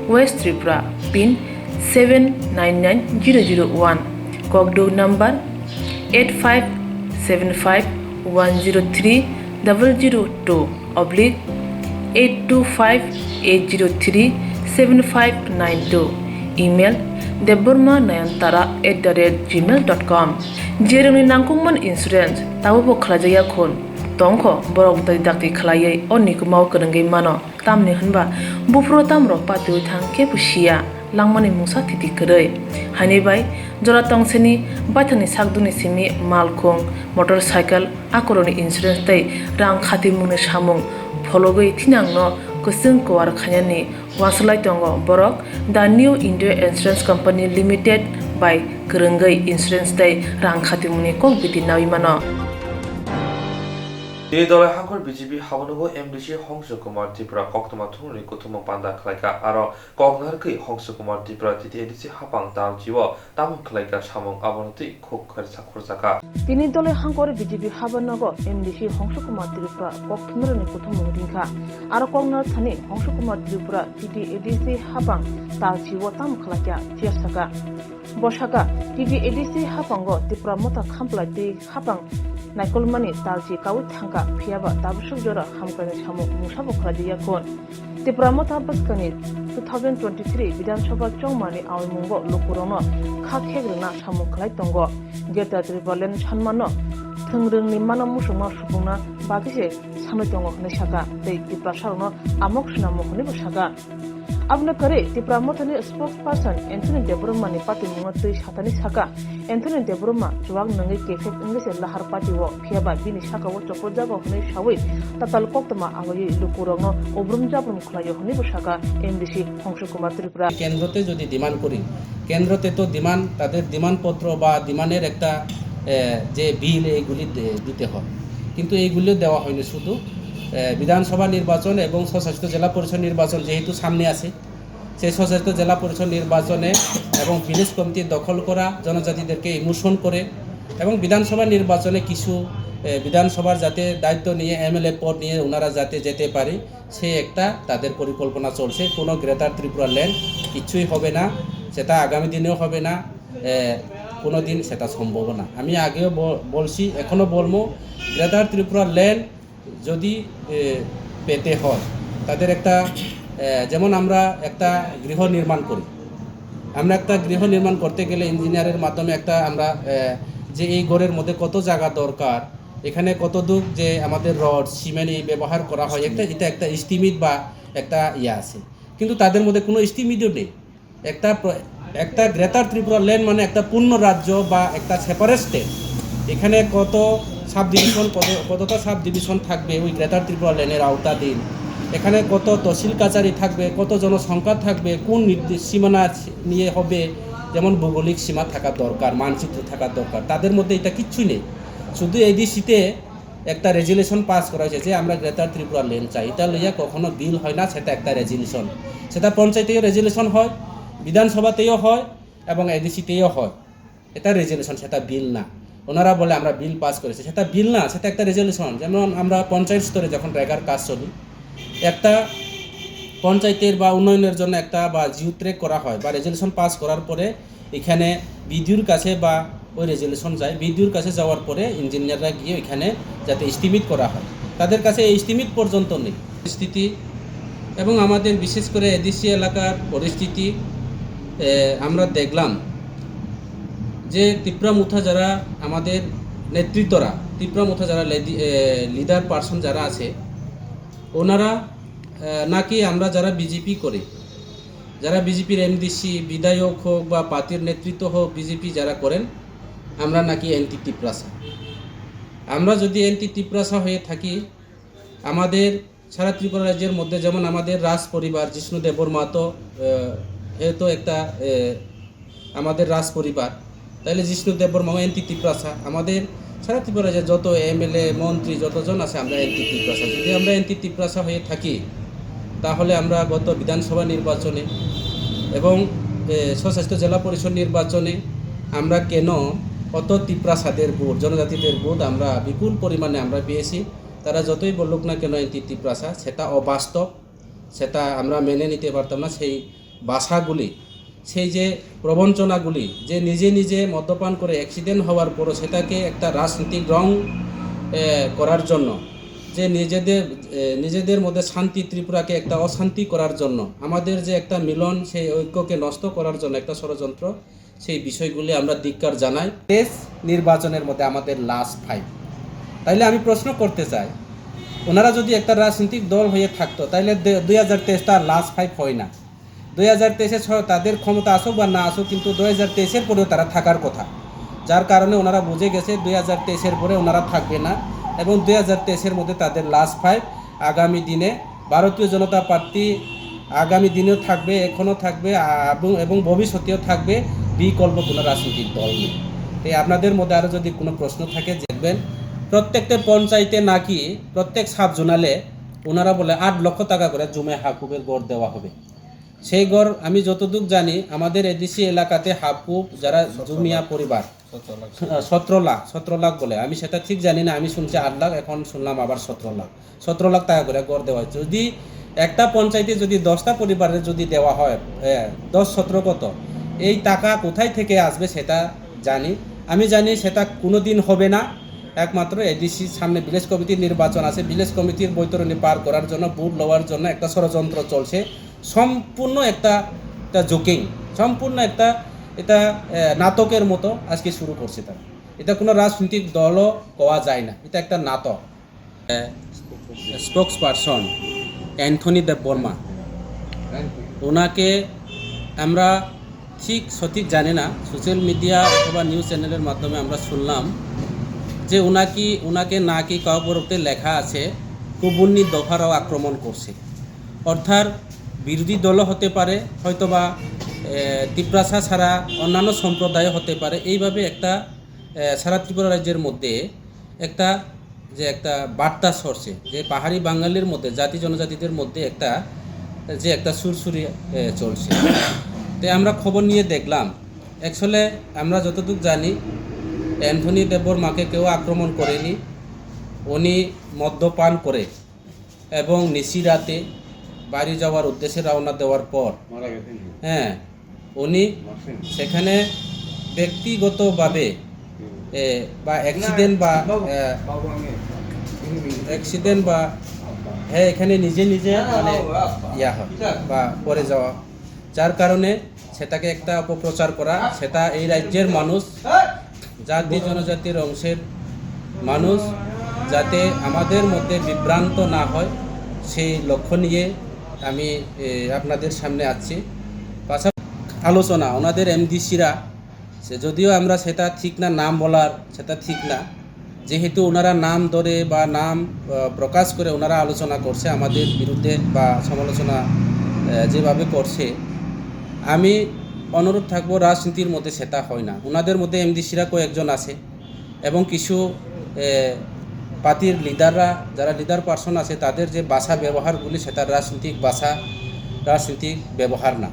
West Tripura, pin seven nine nine zero zero one, kokduk number eight five seven five one zero three double zero two oblique eight two five eight zero three seven five nine two, email debbarma nayantara at the rate gmail dot com. Jerokni nangkukmani insurance tabukbo khlaijakya khun tongkho, borok bwtwi dakti khlaiwi o nikumao kwrwngwi mano. Tamni hwnba buphuru tamrok patiwi thang kebo siya, langmani mungsa thiti kwrwi. Haini bai jora tongseni baithangni sakduni simi malkhung, motorcycle, akorokni insurance tei rang khatimungni samung phologwi thinangno kwchwng kwar khainani uansuk lai tongo borok The New India Insurance Company Limited bai kwrwngwi insurance tei rang khatimungni kok biti nawi mano. Tini Dolai Hangkor B J P habonogo M D C Hongsu Kumar Tripura koktwma thumrokni kuthumung panda khlaikha. Aro koknarkwi Hongsu Kumar Tripura T T A D C hapang talchio tamung khlaikha samung abono twi khuk kharsa khorjakha. Tini Dolai Hangkor B J P habonogo M D C Hongsu Kumar Tripura koktwmrokni kuthumung ringkha. Aro koknar thani Hongsu Kumar Tripura T T A D C hapang talchio tamung khlaikha phiya saka. Bo saka, T T A D C hapango Tipra Motha khamplai tei hapang naikolmani talchi kaui thangkha, phiyaba tabuk jora hamkraini samung mungsa bo khlai liya khun. Tipra Motha bwskangni two thousand twenty-three Bidhan Sabha chongmani aoimungo lukurokno kha khek rwna samung khlai tongo. Greater Tipraland sanmano thwngrwngni mano muchungma supungna bagwi se sanwi tongo hwnwi saka tei Tiprasarokno amok swnamo hwnwi bo saka. Abono kwrwi Tipra Mothani spokesperson Anthony Debbarmani patimungno twi satani saka, Anthony Debbarma chuwak nungwi kefek wngwi se lahar patio, phiyaba bini sakao chopor jago hwnwi saui tatal koktwma aoiwi lukurokno ubrum jabrum khlaio hwnwi bo saka M D C Hongsu Kumar Tripura. কেন্দ্রতে যদি ডিমান্ড করি, কেন্দ্রতে তো ডিমান্ড, তাদের ডিমান্ড পত্র বা ডিমান্ডের একটা, এ, যে বিল, এইগুলি দে-, দিতে হয়, কিন্তু এইগুলিও দেওয়া হয়নি। শুধু, এ, বিধানসভা নির্বাচন এবং স্বশাসিত জেলা পরিষদ নির্বাচন যেহেতু সামনে আছে, সেই স্বশাসিত জেলা পরিষদ নির্বাচনে এবং ভিলেজ কমিটি দখল করা, জনজাতিদেরকে ইমোশন করে এবং বিধানসভা নির্বাচনে কিছু, এ, বিধানসভার যাতে দায়িত্ব নিয়ে, এমএলএ পদ নিয়ে ওনারা যাতে যেতে পারে, সেই একটা তাদের পরিকল্পনা চলছে। কোনো গ্রেটার ত্রিপুরা ল্যান্ড কিচ্ছুই হবে না, সেটা আগামী দিনেও হবে না, এ, কোনো দিন সেটা সম্ভব না। আমি আগেও ব-, বলছি, এখনও বলবো, গ্রেটার ত্রিপুরা ল্যান্ড যদি, এ, পেতে হয়, তাদের একটা, এ, যেমন আমরা একটা গৃহ নির্মাণ করি, আমরা একটা গৃহ নির্মাণ করতে গেলে ইঞ্জিনিয়ারের মাধ্যমে একটা আমরা, এ, যে এই ঘরের মধ্যে কত জায়গা দরকার, এখানে কতটুক যে আমাদের রড, সিমেন্ট এই ব্যবহার করা হয়, একটা, এটা একটা এস্টিমেট বা একটা ইয়ে আছে, কিন্তু তাদের মধ্যে কোনো এস্টিমেটও নেই। একটা প্র-, একটা গ্রেটার ত্রিপুরা ল্যান্ড মানে একটা পূর্ণ রাজ্য বা একটা সেপারেট স্টেট। এখানে কত সাব ডিভিশন, কত, কতটা সাব ডিভিশন থাকবে ওই গ্রেটার ত্রিপুরা ল্যান্ডের আওতাধীন, এখানে কত তহসিল কাচারি থাকবে, কত জনসংখ্যা থাকবে, কোন নির্দি-, সীমানা ছি-, নিয়ে হবে, যেমন ভৌগোলিক সীমা থাকা দরকার, মানচিত্র থাকা দরকার, তাদের মধ্যে এটা কিচ্ছুই নেই। শুধু এডিসিতে একটা রেজুলেশন পাস করা হয়েছে যে আমরা গ্রেটার ত্রিপুরা ল্যান্ড চাই, এটা লইয়া কখনো বিল হয় না, সেটা একটা রেজুলেশন। সেটা পঞ্চায়েতেও রেজুলেশন হয়, বিধানসভাতেও হয় এবং এডিসিতেও হয়। এটা রেজুলেশন, সেটা বিল না। ওনারা বলে আমরা বিল পাস করেছি, সেটা বিল না, সেটা একটা রেজুলেশন। যেমন আমরা পঞ্চায়েত স্তরে যখন রেগার কাজ চলি, একটা পঞ্চায়েতের বা উন্নয়নের জন্য একটা বা জিও ট্র্যাক করা হয় বা রেজুলেশন পাস করার পরে এখানে বিডিওর কাছে বা ওই রেজুলেশন যায়, বিডিওর কাছে যাওয়ার পরে ইঞ্জিনিয়াররা গিয়ে ওইখানে যাতে এস্টিমেট করা হয়, তাদের কাছে এই এস্টিমেট পর্যন্ত নেই। পরিস্থিতি এবং আমাদের বিশেষ করে এডিসি এলাকার পরিস্থিতি, এ, আমরা দেখলাম যে তিপ্রা মুথা যারা আমাদের নেতৃত্বরা, তিপ্রা মুথা যারা লেডি-, এ, লিডার পারসন যারা আছে, ওনারা, এ, নাকি আমরা যারা বিজেপি করি, যারা বিজেপির এমডিসি, বিধায়ক হোক বা পার্টির নেতৃত্ব হোক, বিজেপি যারা করেন, আমরা নাকি অ্যান্টি তিপ্রাসা। আমরা যদি অ্যান্টি তিপ্রাসা হয়ে থাকি, আমাদের সারা ত্রিপুরা রাজ্যের মধ্যে যেমন আমাদের রাজ পরিবার, জিষ্ণু দেববর্মা তো, আহ, এ তো একটা, আহ, আমাদের রাজ পরিবার, তাহলে জিষ্ণু দেববর্মাও অ্যান্টি তিপ্রাসা। আমাদের সারা ত্রিপুরা রাজ্যে যত এমএলএ, মন্ত্রী, যতজন আছে, আমরা অ্যান্টি তিপ্রাসা। যদি আমরা অ্যান্টি তিপ্রাসা হয়ে থাকি, তাহলে আমরা গত বিধানসভা নির্বাচনে এবং, এ, স্বশাসিত জেলা পরিষদ নির্বাচনে আমরা কেন অত তিপ্রাসাদের ভোট, জনজাতিদের ভোট আমরা বিপুল পরিমাণে আমরা পেয়েছি। তারা যতই বলুক না কেন অ্যান্টি তিপ্রাসা, সেটা অবাস্তব, সেটা আমরা মেনে নিতে পারতাম না। সেই ভাষাগুলি, সেই যে প্রবঞ্চনাগুলি, যে নিজে নিজে মদ্যপান করে অ্যাক্সিডেন্ট হওয়ার পরও সেটাকে একটা রাজনৈতিক রং, এ, করার জন্য, যে নিজেদের, এ, নিজেদের মধ্যে শান্তি, ত্রিপুরাকে একটা অশান্তি করার জন্য, আমাদের যে একটা মিলন, সেই ঐক্যকে নষ্ট করার জন্য একটা ষড়যন্ত্র, সেই বিষয়গুলি আমরা ধিক্কার জানাই। তেইশ নির্বাচনের মধ্যে আমাদের লাস্ট ফাইট। তাইলে আমি প্রশ্ন করতে চাই, ওনারা যদি একটা রাজনৈতিক দল হয়ে থাকতো, তাইলে দে-, দুই হাজার তেইশটা লাস্ট ফাইট হয় না। দুই হাজার তেইশে ছ-, তাদের ক্ষমতা আসুক বা না আসুক, কিন্তু দুই হাজার তেইশের পরেও তারা থাকার কথা, যার কারণে ওনারা বুঝে গেছে দুই হাজার তেইশের পরে ওনারা থাকবে না এবং দুই হাজার তেইশের মধ্যে তাদের লাস্ট ফাইট। আগামী দিনে ভারতীয় জনতা পার্টি আগামী দিনেও থাকবে, এখনও থাকবে, আ-, এবং, এবং ভবিষ্যতেও থাকবে, বিকল্প কোনো রাজনৈতিক দল নেই। তাই আপনাদের মধ্যে আরও যদি কোনো প্রশ্ন থাকে, দেখবেন। প্রত্যেকটা পঞ্চায়েতে নাকি প্রত্যেক সাব জোনালে ওনারা বলে আট লক্ষ টাকা করে জুমে হাকুবের গড় দেওয়া হবে। সেই গড় আমি যতদূর জানি, আমাদের এডিসি এলাকাতে হাকুব যারা জুমিয়া পরিবার, সতেরো লাখ। আহ, সতেরো লাখ, সতেরো লাখ বলে, আমি সেটা ঠিক জানি না। আমি শুনছি আট লাখ, এখন শুনলাম আবার সতেরো লাখ। সতেরো লাখ টাকা করে গড় দেওয়া হয়েছে। যদি একটা পঞ্চায়েতে যদি দশটা পরিবারে যদি দেওয়া হয়, এ, দশ সতেরো কত, এই টাকা কোথায় থেকে আসবে সেটা জানি। আমি জানি সেটা কোনো দিন হবে না। একমাত্র এডিসির সামনে ভিলেজ কমিটির নির্বাচন আছে, ভিলেজ কমিটির বৈতরণী পার করার জন্য, ভোট লওয়ার জন্য একটা ষড়যন্ত্র চলছে। সম্পূর্ণ একটা, একটা জোকিং, সম্পূর্ণ একটা, এটা, এ, নাটকের মতো আজকে শুরু করছে তারা। এটা কোনো রাজনৈতিক দলও কওয়া যায় না, এটা একটা নাটক। স্পোকসপারসন অ্যান্থনি দেববর্মা, ওনাকে আমরা ঠিক সঠিক জানি না, সোশ্যাল মিডিয়া অথবা নিউজ চ্যানেলের মাধ্যমে আমরা শুনলাম যে ওনাকে, ওনাকে নাকি কাউপরতে লেখা আছে কুবুন্নি দফারাও আক্রমণ করছে। অর্থাৎ বিরোধী দলও হতে পারে, হয়তোবা, এ, তিপ্রাসা ছাড়া অন্যান্য সম্প্রদায়ও হতে পারে। এইভাবে একটা, এ, সারা ত্রিপুরা রাজ্যের মধ্যে একটা, যে একটা বার্তা ছড়ছে যে পাহাড়ি বাঙালির মধ্যে, জাতি জনজাতিদের মধ্যে একটা, যে একটা সুরসুরি, এ, চলছে। তাই আমরা খবর নিয়ে দেখলাম, অ্যাকচুয়ালি আমরা যতটুকু জানি, অ্যান্থনি দেববর্মাকে কেউ আক্রমণ করেনি। উনি মদ্যপান করে এবং নিশি রাতে বাড়ি যাওয়ার উদ্দেশ্যে রওনা দেওয়ার পর, মারা গেছেন। হ্যাঁ, উনি মারছেন। সেখানে ব্যক্তিগতভাবে, হুম। এ, বা অ্যাক্সিডেন্ট বা, বাবু, এ, বাবু, আমি, অ্যাক্সিডেন্ট বা, আব্বা। হ্যাঁ, এখানে নিজে নিজে না, না, মানে বাবু, আব্বা। ইয়া হয়, ইটা। বা পড়ে যাওয়া, যার কারণে সেটাকে একটা অপপ্রচার করা, সেটা এই রাজ্যের মানুষ, জাতি জনজাতির অংশের মানুষ যাতে আমাদের মধ্যে বিভ্রান্ত না হয়, সেই লক্ষ্য নিয়ে আমি, এ, আপনাদের সামনে আসছি। পাশাপাশি আলোচনা, ওনাদের এমডিসিরা, সে যদিও আমরা সেটা ঠিক না, নাম বলার সেটা ঠিক না, যেহেতু ওনারা নাম ধরে বা নাম, আহ, প্রকাশ করে ওনারা আলোচনা করছে আমাদের বিরুদ্ধে বা সমালোচনা, আহ, যেভাবে করছে, আমি অনুরোধ থাকবো, রাজনীতির মধ্যে সেটা হয় না। ওনাদের মধ্যে এমডিসিরা কয়েকজন আছে এবং কিছু, এ, পার্টির লিডাররা, যারা লিডার পার্সন আছে, তাদের যে ভাষা ব্যবহারগুলি, সেটা রাজনৈতিক ভাষা, রাজনৈতিক ব্যবহার না।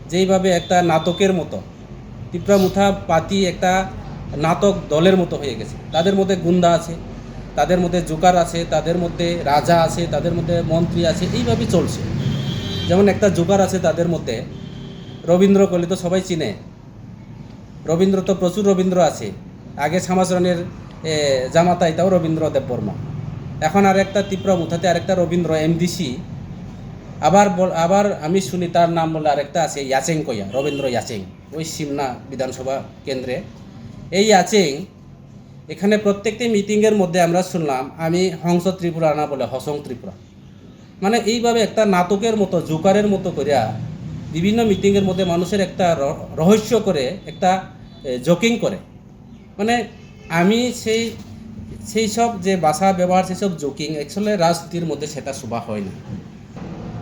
যেইভাবে একটা নাটকের মতো তিপ্রা মুথা পাতি একটা নাটক দলের মতো হয়ে গেছে। তাদের মধ্যে গুন্ডা আছে, তাদের মধ্যে জোকার আছে, তাদের মধ্যে রাজা আছে, তাদের মধ্যে মন্ত্রী আছে, এইভাবে চলছে। যেমন একটা জোকার আছে তাদের মধ্যে, রবীন্দ্র কলি তো সবাই চিনে, রবীন্দ্র তো প্রচুর রবীন্দ্র আছে। আগে সমাজরণের, এ, জামাতা এটাও রবীন্দ্র দেববর্মা। এখন আর একটা তিপ্রা মুথাতে আরেকটা রবীন্দ্র এমডিসি। আবার বল-, আবার আমি শুনি তার নাম বলে আরেকটা আছে ইয়াচেং কইয়া, রবীন্দ্র ইয়াচেং। ওই সিমনা বিধানসভা কেন্দ্রে। এই ইয়াচেং এখানে প্রত্যেকটি মিটিংয়ের মধ্যে আমরা শুনলাম, "আমি হংস ত্রিপুরা না বলে হসং ত্রিপুরা।" মানে এইভাবে একটা নাটকের মতো, জোকারের মতো করিয়া বিভিন্ন মিটিংয়ের মধ্যে মানুষের একটা র-, রহস্য করে, একটা, এ, জোকিং করে। মানে আমি সেই, সেই সব যে ভাষা ব্যবহার, সেই সব জোকিং, অ্যাকচুয়ালি রাজনীতির মধ্যে সেটা শোভা হয় না।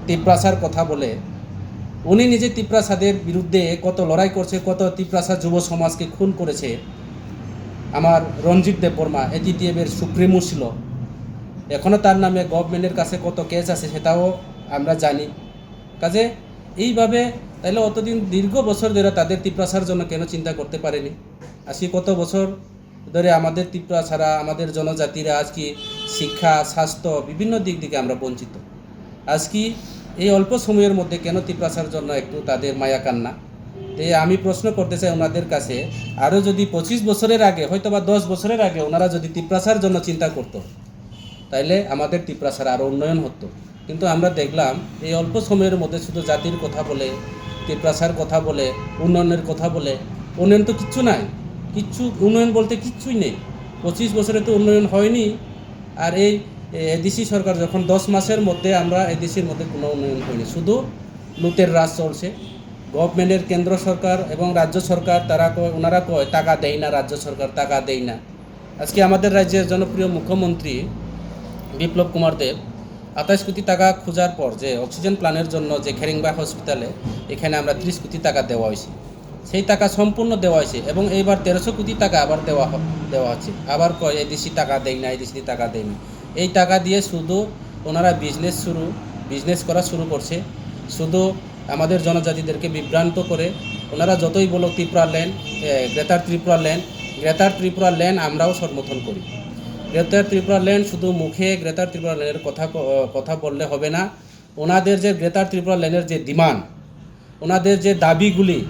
তিপ্রাসার কথা বলে, উনি নিজে তিপ্রাসাদের বিরুদ্ধে কত লড়াই করছে, কত তিপ্রাসা যুব সমাজকে খুন করেছে। আমার রঞ্জিত দেববর্মা, এটিটিএফ এর সুপ্রিমো ছিল, এখনো তার নামে গভর্নমেন্টের কাছে কত কেস আছে সেটাও আমরা জানি। কাজে এইভাবে তাইলে অতদিন দীর্ঘ বছর ধরে তাদের তিপ্রাসার জন্য কেন চিন্তা করতে পারেনি? আজকে কত বছর ধরে আমাদের তিপ্রাসারা, আমাদের জনজাতিরা আজকে শিক্ষা, স্বাস্থ্য, বিভিন্ন দিক থেকে আমরা বঞ্চিত। আজকে এই অল্প সময়ের মধ্যে কেন তিপ্রাসার জন্য একটু তাদের মায়া কান্না? তে আমি প্রশ্ন করতে চাই ওনাদের কাছে, আরও যদি পঁচিশ বছরের আগে, হয়তো বা দশ বছরের আগে ওনারা যদি তিপ্রাসার জন্য চিন্তা করতো, তাইলে আমাদের তিপ্রাসার আরও উন্নয়ন হতো। কিন্তু আমরা দেখলাম এই অল্প সময়ের মধ্যে শুধু জাতির কথা বলে, তিপ্রাসার কথা বলে, উন্নয়নের কথা বলে, উন্নয়ন তো কিচ্ছু নাই, কিচ্ছু উন্নয়ন বলতে কিচ্ছুই নেই। পঁচিশ বছরে তো উন্নয়ন হয়নি। আর এই এডিসি সরকার যখন দশ মাসের মধ্যে আমরা এডিসির মধ্যে কোনো উন্নয়ন হয়নি, শুধু লুটের রাজ চলছে। গভর্নমেন্টের কেন্দ্র সরকার এবং রাজ্য সরকার তারা কয়, ওনারা কয় টাকা দেয় না, রাজ্য সরকার টাকা দেয় না। আজকে আমাদের রাজ্যের জনপ্রিয় মুখ্যমন্ত্রী বিপ্লব কুমার দেব আঠাশ কোটি টাকা খোঁজার পর যে অক্সিজেন প্ল্যান্টের জন্য যে খেরেংবা হসপিটালে এখানে আমরা ত্রিশ কোটি টাকা দেওয়া হয়েছে। সেই টাকা সম্পূর্ণ দেওয়া হয়েছে এবং এইবার তেরোশো কোটি টাকা আবার দেওয়া হ-, দেওয়া হচ্ছে। আবার কয় এডিসি টাকা দেয় না, এডিসি টাকা দেয় না। এই টাকা দিয়ে শুধু ওনারা বিজনেস শুরু, বিজনেস করা শুরু করছে। শুধু আমাদের জনজাতিদেরকে বিভ্রান্ত করে ওনারা যতই বলো ত্রিপুরা ল্যান্ড, এ, গ্রেটার ত্রিপুরা ল্যান্ড, গ্রেটার ত্রিপুরা ল্যান্ড আমরাও সমর্থন করি। গ্রেটার ত্রিপুরা ল্যান্ড শুধু মুখে গ্রেটার ত্রিপুরা ল্যান্ডের কথা ক-, কথা বললে হবে না। ওনাদের যে গ্রেটার ত্রিপুরা ল্যান্ডের যে ডিমান্ড, ওনাদের যে দাবিগুলি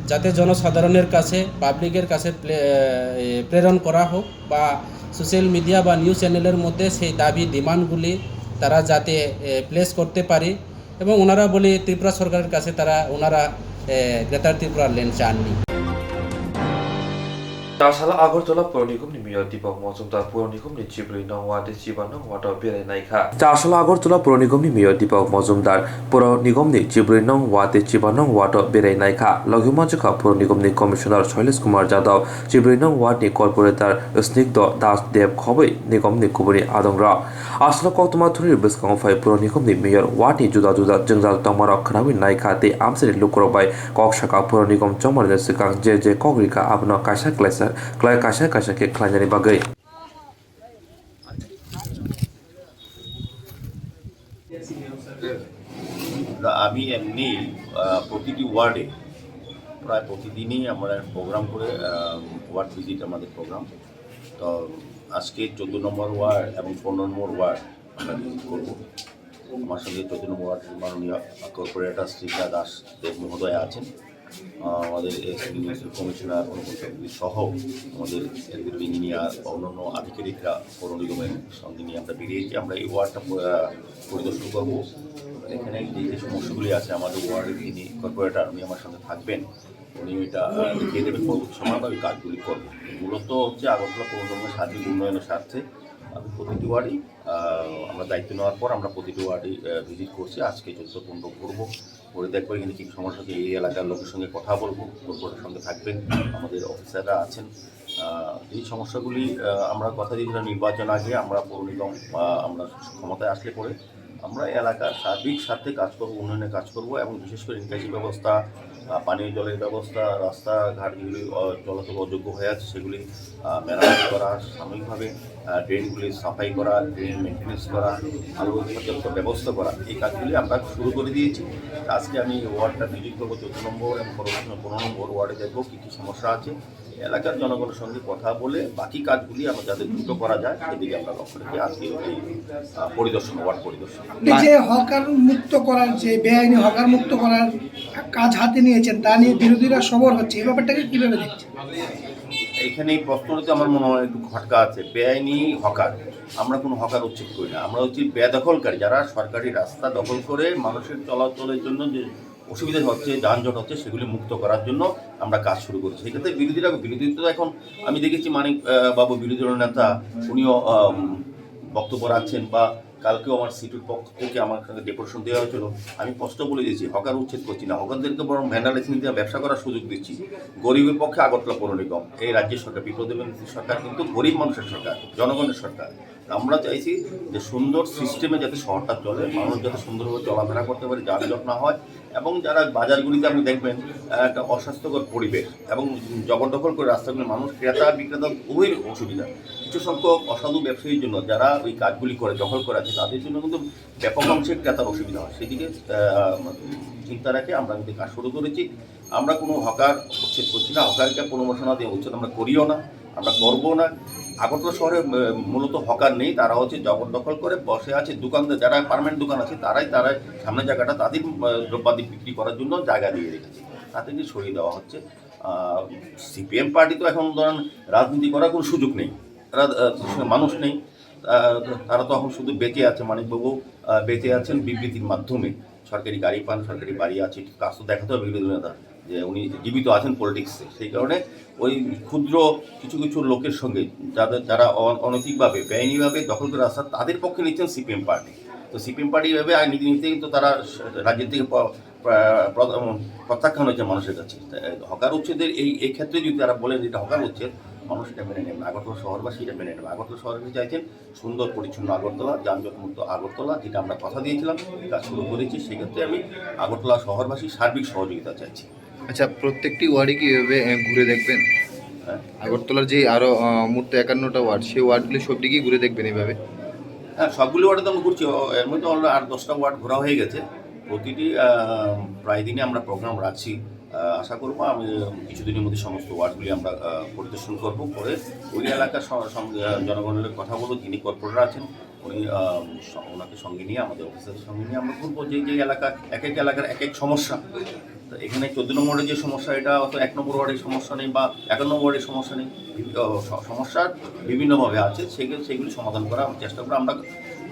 যাতে জনসাধারণের কাছে, পাবলিকের কাছে প্লে-, এ, প্রেরণ করা হোক বা সোশ্যাল মিডিয়া বা নিউজ চ্যানেলের মধ্যে সেই দাবি ডিমান্ডগুলি তারা যাতে, এ, প্লেস করতে পারি এবং ওনারা বলি ত্রিপুরা সরকারের কাছে তারা, ওনারা, এ, গ্রেটার ত্রিপুরা ল্যান্ড চাননি। Chasala Agartala Puro Nigomni Mayor Deepak Mojumdar Puro Nigomni chibrwi nong ward tei chiba nong ward o berai naikha. Chasala Agartala Puro Nigomni Mayor Deepak Mojumdar Puro Nigomni chibrwi nong ward tei chiba nong ward o berai naikha. Logi manjakha Puro Nigomni Commissioner Shailesh Kumar Jadhav, chibrwi nong ward ni Corporator Snigdha Das Deb khobwi Nigomni kubuni adongrok. Aswk koktwma thwngni bwskango phai Puro Nigomni Mayor ward ni juda juda jwngjal tongmarok khwnawi naikha tei amchaini lukurok bai kok saka Puro Nigom chongmarni swkang je je kok rikha abono kaisa klaisa, klai kaisa kaisa khe khlainani bagwi. না, আমি এমনি, আহ, প্রতিটি ওয়ার্ডে প্রায় প্রতিদিনই আমরা প্রোগ্রাম করে, আহ, word visit আমাদের প্রোগ্রাম। তো আজকে চোদ্দ নম্বর ওয়ার্ড এবং পনেরো নম্বর ওয়ার্ড আমরা ভিজিট করব। আমার সঙ্গে চোদ্দ নম্বর ওয়ার্ডের মাননীয় কর্পোরেটর শ্রীজা দাস দেব মহোদয় আছেন। আহ, আমাদের এসপি কমিশনার অনুপম চক্রবর্তী সহ আমাদের এলবির ইঞ্জিনিয়ার, অন্যান্য আধিকারিকরা পৌর নিগমের সঙ্গে নিয়ে আমরা বেরিয়েছি। আমরা এই ওয়ার্ডটা প-, আহ, পরিদর্শন করব। এখানে যে যে সমস্যাগুলি আছে, আমাদের ওয়ার্ডের যিনি কর্পোরেটর, উনি আমার সঙ্গে থাকবেন। উনি এটা, আহ, দেখিয়ে দেবেন পরবর্তী সময় আমরা ওই কাজগুলি করবো। মূলত হচ্ছে আগরতলা পৌর নিগমের সার্বিক উন্নয়নের স্বার্থে আমি প্রতিটি ওয়ার্ডেই, আহ, আমরা দায়িত্ব নেওয়ার পর আমরা প্রতিটি ওয়ার্ডেই, আহ, ভিজিট করছি। আজকে চতুর্থ পনেরো ঘুরবো, ঘুরে দেখবো এখানে কী কী সমস্যা আছে। এই এলাকার লোকের সঙ্গে কথা বলবো, কর্পোরেটরের সঙ্গে থাকবেন, আমাদের অফিসাররা আছেন। আহ, এই সমস্যাগুলি, আহ, আমরা কথা দিয়েছিলাম নির্বাচন আগে, আমরা পৌর নিগম, আহ, আমরা ক্ষমতায় আসলে পরে আমরা এলাকার সার্বিক স্বার্থে কাজ করব, উন্নয়নে কাজ করব এবং বিশেষ করে নিকাশি ব্যবস্থা, আহ, পানীয় জলের ব্যবস্থা, রাস্তাঘাট যেগুলি, আহ, চলাচল অযোগ্য হয়ে আছে সেগুলি, আহ, মেরামত করা, সাময়িকভাবে, আহ, ড্রেনগুলি সাফাই করা, ড্রেন মেইনটেনেন্স করা, আলো পর্যাপ্ত ব্যবস্থা করা, এই কাজগুলি আমরা শুরু করে দিয়েছি। আজকে আমি ওয়ার্ডটা ভিজিট করবো, চোদ্দ নম্বর এবং পরবর্তী পনেরো নম্বর ওয়ার্ডে দেখবো কী কী সমস্যা আছে। এলাকার জনগণের সঙ্গে কথা বলে বাকি কাজগুলি আমরা যাতে দ্রুত করা যায়, সেদিকে আমরা লক্ষ্য রেখে আজকে এই, আহ, পরিদর্শন, ওয়ার্ড পরিদর্শন। এই যে হকার মুক্ত করার, যে বেআইনি হকার মুক্ত করার কাজ হাতে নিয়েছেন, তা নিয়ে বিরোধীরা সরব হচ্ছে, এই ব্যাপারটাকে কিভাবে দেখছেন? এখানে এই প্রশ্নটাতে আমার মনে হয় একটু খটকা আছে। বেআইনি হকার, আমরা কোনো হকার উচ্ছেদ করি না। আমরা হচ্ছি বেদখলকারী, যারা সরকারি রাস্তা দখল করে মানুষের চলাচলের জন্য যে অসুবিধা হচ্ছে, যানজট হচ্ছে, সেগুলি মুক্ত করার জন্য আমরা কাজ শুরু করেছি। সেক্ষেত্রে বিরোধীরা, বিরোধী তো এখন আমি দেখেছি মানিক, আহ, বাবু বিরোধী দলের নেতা, উনিও, আহ, বক্তব্য রাখছেন বা কালকেও আমার সিটুর পক্ষ থেকে আমার সঙ্গে ডেপুটেশন দেওয়া হয়েছিল। আমি স্পষ্ট বলে দিয়েছি, হকার উচ্ছেদ করছি না, হকারদেরকে বরং ভ্যান্ডালাইজেশন দিয়ে ব্যবসা করার সুযোগ দিচ্ছি। গরিবের পক্ষে আগরতলা পৌর নিগম, এই রাজ্য সরকার, বিপ্লব দেবের সরকার কিন্তু গরিব মানুষের সরকার, জনগণের সরকার। আমরা চাইছি যে সুন্দর সিস্টেমে যাতে শহরটা চলে, মানুষ যাতে সুন্দরভাবে চলাফেরা করতে পারে, যানজট না হয়। এবং যারা বাজারগুলিতে আপনি দেখবেন, আহ, একটা অস্বাস্থ্যকর পরিবেশ এবং জবরদখল করে রাস্তাগুলি, মানুষ, ক্রেতা বিক্রেতা উভয়ের অসুবিধা। কিছু সংখ্যক অসাধু ব্যবসায়ীর জন্য, যারা ওই কাজগুলি করে, দখল করে আছে, তাদের জন্য কিন্তু ব্যাপক অংশে ক্রেতার অসুবিধা হয়। সেদিকে, আহ, চিন্তা রেখে আমরা কিন্তু কাজ শুরু করেছি। আমরা কোনো হকার উচ্ছেদ করছি না, হকারকে পরামর্শ না দিয়ে উচ্ছেদ আমরা করিও না, আমরা করবো না। আগরতলা শহরে, আহ, মূলত হকার নেই, তারা হচ্ছে জবরদখল করে বসে আছে। দোকানদার, যারা পার্মানেন্ট দোকান আছে, তারাই, তারাই সামনের জায়গাটা তাদের, আহ, দ্রব্যাদি বিক্রি করার জন্য জায়গা দিয়ে রেখেছে, তাদেরকে সরিয়ে দেওয়া হচ্ছে। আহ, সিপিএম পার্টি তো এখন ধরেন রাজনীতি করার কোনো সুযোগ নেই, তারা, আহ, মানুষ নেই। আহ, তারা তো এখন শুধু বেঁচে আছে, মানিকবাবু, আহ, বেঁচে আছেন বিবৃতির মাধ্যমে। সরকারি গাড়ি পান, সরকারি বাড়ি আছে, কাজ তো দেখাতে হবে বিরোধী নেতা যে উনি জীবিত আছেন পলিটিক্সে। সেই কারণে ওই ক্ষুদ্র কিছু কিছু লোকের সঙ্গে যাদের, যারা অ-, অনৈতিকভাবে, বেআইনিভাবে দখল করে রাস্তা, তাদের পক্ষে নিচ্ছেন সিপিএম পার্টি। তো সিপিএম পার্টি এভাবে আইন নীতি নিতে কিন্তু তারা রাজ্য থেকে প-, প্রা-, প্র-, উম, প্রত্যাখ্যান হয়েছে মানুষের কাছে। তা, এ, হকার উচ্ছেদের এই, এই ক্ষেত্রে যদি তারা বলেন যে এটা হকার উচ্ছেদ, মানুষ এটা মেনে নেবে না। আগরতলা শহরবাসী এটা মেনে নেবে। আগরতলা শহরবাসী চাইছেন সুন্দর পরিচ্ছন্ন আগরতলা, যানজট মুক্ত আগরতলা, যেটা আমরা কথা দিয়েছিলাম, এই কাজ শুরু করেছি। সেক্ষেত্রে আমি আগরতলা শহরবাসীর সার্বিক সহযোগিতা চাইছি। আচ্ছা, প্রত্যেকটি ওয়ার্ডে কি এভাবে, আহ, ঘুরে দেখবেন? হ্যাঁ। আগরতলার যে আরো, আহ, মোট তো একান্নটা ওয়ার্ড, সেই ওয়ার্ডগুলি সব দিকেই ঘুরে দেখবেন এইভাবে? হ্যাঁ, সবগুলি ওয়ার্ডে তো আমরা ঘুরছি। ও, এর মধ্যে already আট দশটা ওয়ার্ড ঘোরা হয়ে গেছে। প্রতিটি, আহ, প্রায় দিনে আমরা প্রোগ্রাম রাখছি। আহ, আশা করবো আমি কিছুদিনের মধ্যে সমস্ত ওয়ার্ডগুলি আমরা, আহ, পরিদর্শন করব। করে ওই এলাকার স-, সম-, আহ, জনগণের কথা বলবো, যিনি কর্পোরেটর আছেন, উনি, আহ, স-, ওনাকে সঙ্গে নিয়ে, আমাদের অফিসারের সঙ্গে নিয়ে আমরা ঘুরবো যে, যে এলাকা, এক এক এলাকার এক এক সমস্যা। তো এখানে চোদ্দ নম্বর ওয়ার্ডের যে সমস্যা, এটা হয়তো এক নম্বর ওয়ার্ডের সমস্যা নেই বা একান্ন নম্বর ওয়ার্ডের সমস্যা নেই, বিভি-, আহ, স-, সমস্যা বিভিন্নভাবে আছে, সেগুলো, সেগুলি সমাধান করার আমরা চেষ্টা করবো। আমরা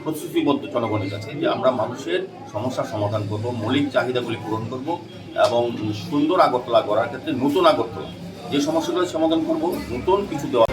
প্রতিশ্রুতিবদ্ধ জনগণের কাছে যে আমরা মানুষের সমস্যার সমাধান করব, মৌলিক চাহিদাগুলি পূরণ করব এবং সুন্দর আগরতলা গড়ার ক্ষেত্রে নতুন আগরতলা যে সমস্যাগুলো সমাধান করব, নতুন কিছু দেওয়া।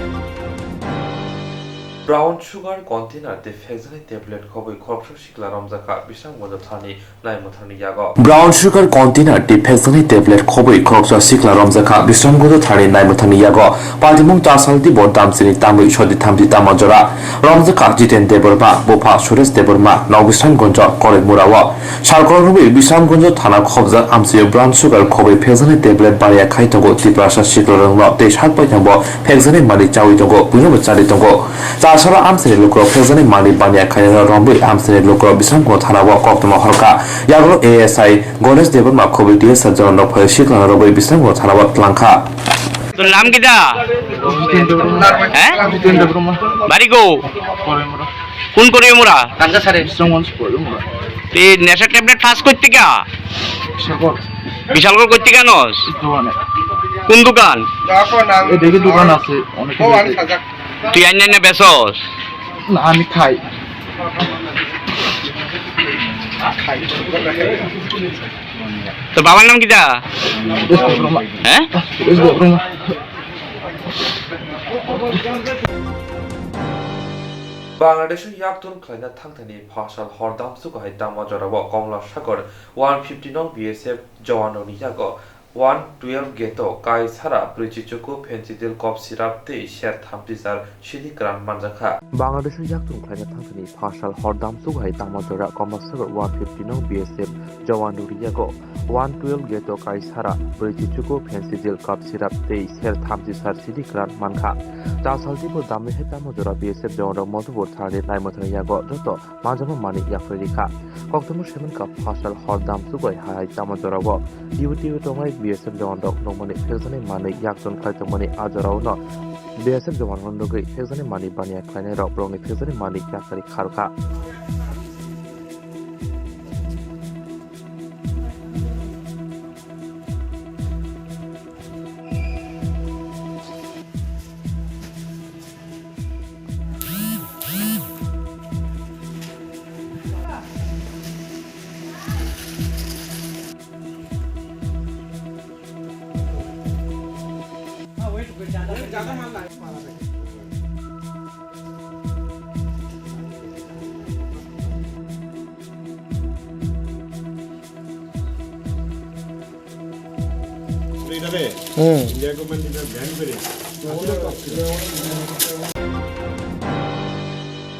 Brown sugar container tei phekjaknai tablet khobwi khoroksa sikla romjakha Bisramganj thani naimathani yago. Brown sugar container tei phekjaknai tablet khobwi khoroksa sikla romjakha Bisramganj thani naimathani yago. Patimung ta salni teibo damchini tamwi sodi thamchi tamo jora. Romjakha Jiten Debbarma, bupha Suresh Debbarma, Nokbisramganj, Koraimura o. Sarkar rwui Bisramganj thana khobjak amchaio brown sugar khobwi phekjaknai tablet baniya khai tongo Tiprasa siklarokno tei sak baithangbo phekjaknai manwi chaui tongo, buinobo chari tongo. Chasaro amchaini lukurok phekjaknai manwi baniya khainai romwi amchaini lukurok Bisramganj thanao koktwma horkha. Yagulo A S I Ganesh Debbarma khobwi T S R jora nok phai siklarok romwi Bisramganj thanao twlangkha. তোর নাম কিতা? জিতেন দেববর্মা। হ্যাঁ? জিতেন দেববর্মা। বাড়ি কো? করিমুরা। কোন করিমুরা? কাঞ্চা সারে। বিশ্বমঞ্চ করিমুরা। তুই নেশা ট্যাবলেট ফাঁস করতে কা? বিশালগড়। বিশালগড় করতে কা নস? দোকানে। কোন দোকান? এই দেখি দোকান আছে, অনেক কিছু আছে। তুই আইন না বেসস? না, আমি খাই। তোর বাবার নাম কিতা? হ্যাঁ? Bangladesh-o yaktung khlaina thangthani phasal hor damsugo hai tamo jorao Komla Sagar one fifty nong B S F jawanrokni yago one twelve gate-o Kaisara, Brichichuku, Phenchidil, Kopsirap tei ser thamchi sar sidi kwran manjakha. Bangladesh-o yaktung khlaina thangthani phasal hor damsugo hai tamo jora Komla Sagar one fifty nong B S F jawanrokni yago one twelve gate-o Kaisara, Brichichuku, Phenchidil, Kopsirap tei ser thamchi sar sidi kwran mankha. Chasal teibo damwi hai tamo jora B S F jawanrok Madhupur thanani naimathani yago joto manjakma manwi yaphai rikha. Koktwma saimankha phasal hor damsugo hai tamo jorao twiwi twiwi tongnai B S F jawanrok nukmani phekjaknai manwi yaktung khlai tongmani a joraono B S F jawanrokno nugwi phekjaknai manwi baniya khlainairok borokni phekjaknai manwi yakarwi kharokha. Hmm.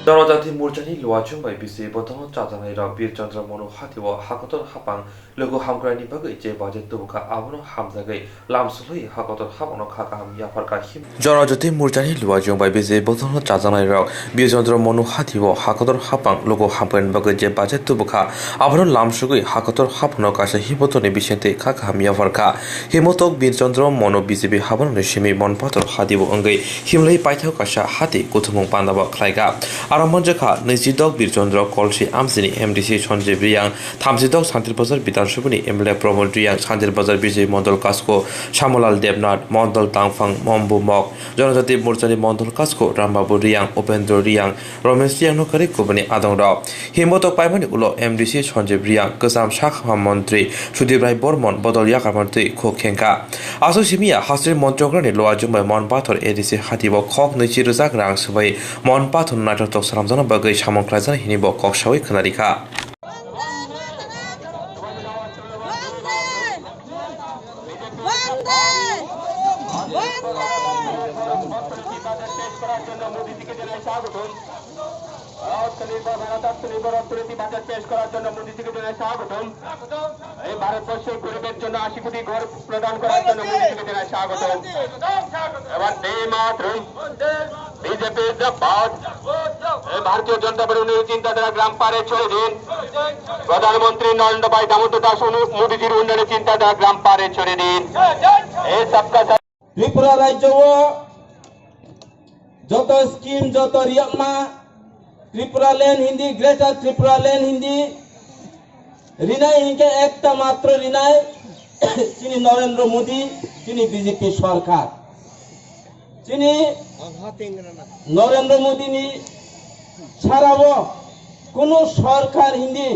Jonojati Morchani Luachung bai biswi bothong chajaknairok Bir Chandra Manu Hati o hakotor hapang luku hamkraini bagwi je baje tubukha, abono hamjagwi lam sulwi hakotor hapangno kha kaham yapharkha him. Jonojati Morchani Luachung bai biswi bothongno chajaknairok Bir Chandra Manu Hati o hakotor hapang luku hamkraini bagwi je baje tubukha, abono lam sugwi hakotor hapangno kaisa himbotorni bisingtwi kha kaham yapharkha. Himbotok Bir Chandra Manu B J P haborokni simi Monpathor Hati o wngwi himlwi paithak kaisa hati kuthumung pandabo khlaikha. Aro manjakha nwichidok Bir Chandra Kolsi amchini M D C Sanjib Riyang, thamchidok Santir Bazar Bidhan Sabhani M L A Pramod Riyang, Santir Bazar Bijay Mondol Kasko, Samolal Debnath, Mondol Tangphang, Mombu Mok, Jonojati Morchani Mondol Kasko, Rambabu Riyang, Upendra Riyang, Romesh Riyang no kwrwi kubuni adongrok. Himbotok paimani ulo M D C Sanjib Riyang, kwcham sakhamha montri Sudip Rai Bormon bodol yakarmani twi khuk khengkha. Aswk simi ya hasteni montri okrani Luachung bai Monpathor A D C Hati o khok nwichi rwjak rang swbai Monpathor naithotok swnamjakna bagwi samung khlaijak hinwi bo kok sawi khwnarikha. আত্মনির্ভর ভারত, আত্মনির্ভর অর্থনীতি বাজার পেশ করার জন্য মোদীজিকে জানাই স্বাগতম। এই ভারতবর্ষের গরিবের জন্য আশি কোটি ঘর প্রদান করার জন্য মোদীজিকে জানাই স্বাগতম। এবার বন্দে মাতরম। বিজেপি জিন্দাবাদ। এই ভারতীয় জনতা পার্টির চিন্তাধারা গ্রাম পারে ছড়িয়ে দিন। প্রধানমন্ত্রী নরেন্দ্র ভাই দামোদর দাস অনু-, মোদীজির উন্নয়নের চিন্তাধারা গ্রাম পারে ছড়িয়ে দিন। এই সবকা সাথ Tripura rajyo o joto scheme, joto riyakma Tripura land hindi, Greater Tripura land hindi rinai hinkhe ekta matro rinai chini Narendra Modi, chini B J P sorkar. Chini Narendra Modi ni sarao kuno sorkar hindi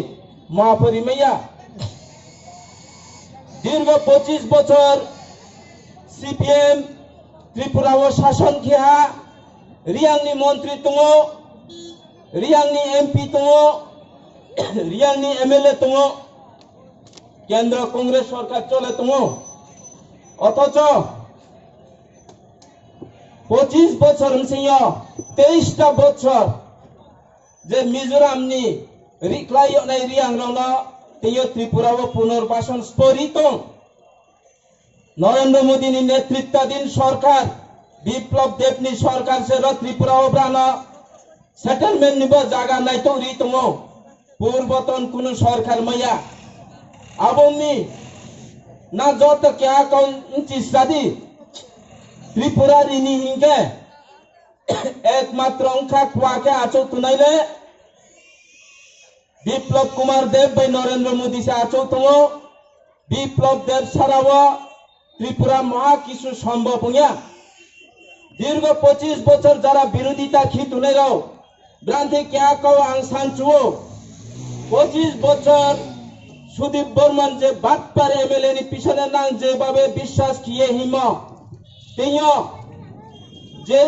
mapori maya. Dirgo pochis bochor C P M Tripura o sason khiha, Riyang ni montri tongo, Riyang ni M P tongo, Riyang ni M L A tongo, Kendra Congress sorkar chole tongo. Othocho pochis bochor bsingyo teis ta bochor je Mizoram ni riklai yoknai Riyang rokno teiyo Tripura o punor bason spori tong. Narendra Modi ni netritwadhin sorkar, Biplab Deb ni sorkar se ro Tripura o brano settlement ni bo jaga naitok ri tongo. Purboton kunu sorkar maya. Aboni na joto keha kau wngchi sadi. Tripura rini hinkhe ekmatro wngkha khua khe achuk tunai le Biplab Kumar Deb bai Narendra Modi se achuk tongo. Biplab Deb sara o Tripura maha kisu sombhob wngya. Dirgo pochis bochor jara birodita khi tunai rok, brante keha kau ang sanchuo. Pochis bochor Sudip Borman je batpar M L A ni pisone nang je babe biswas khiye himo. Teiyo je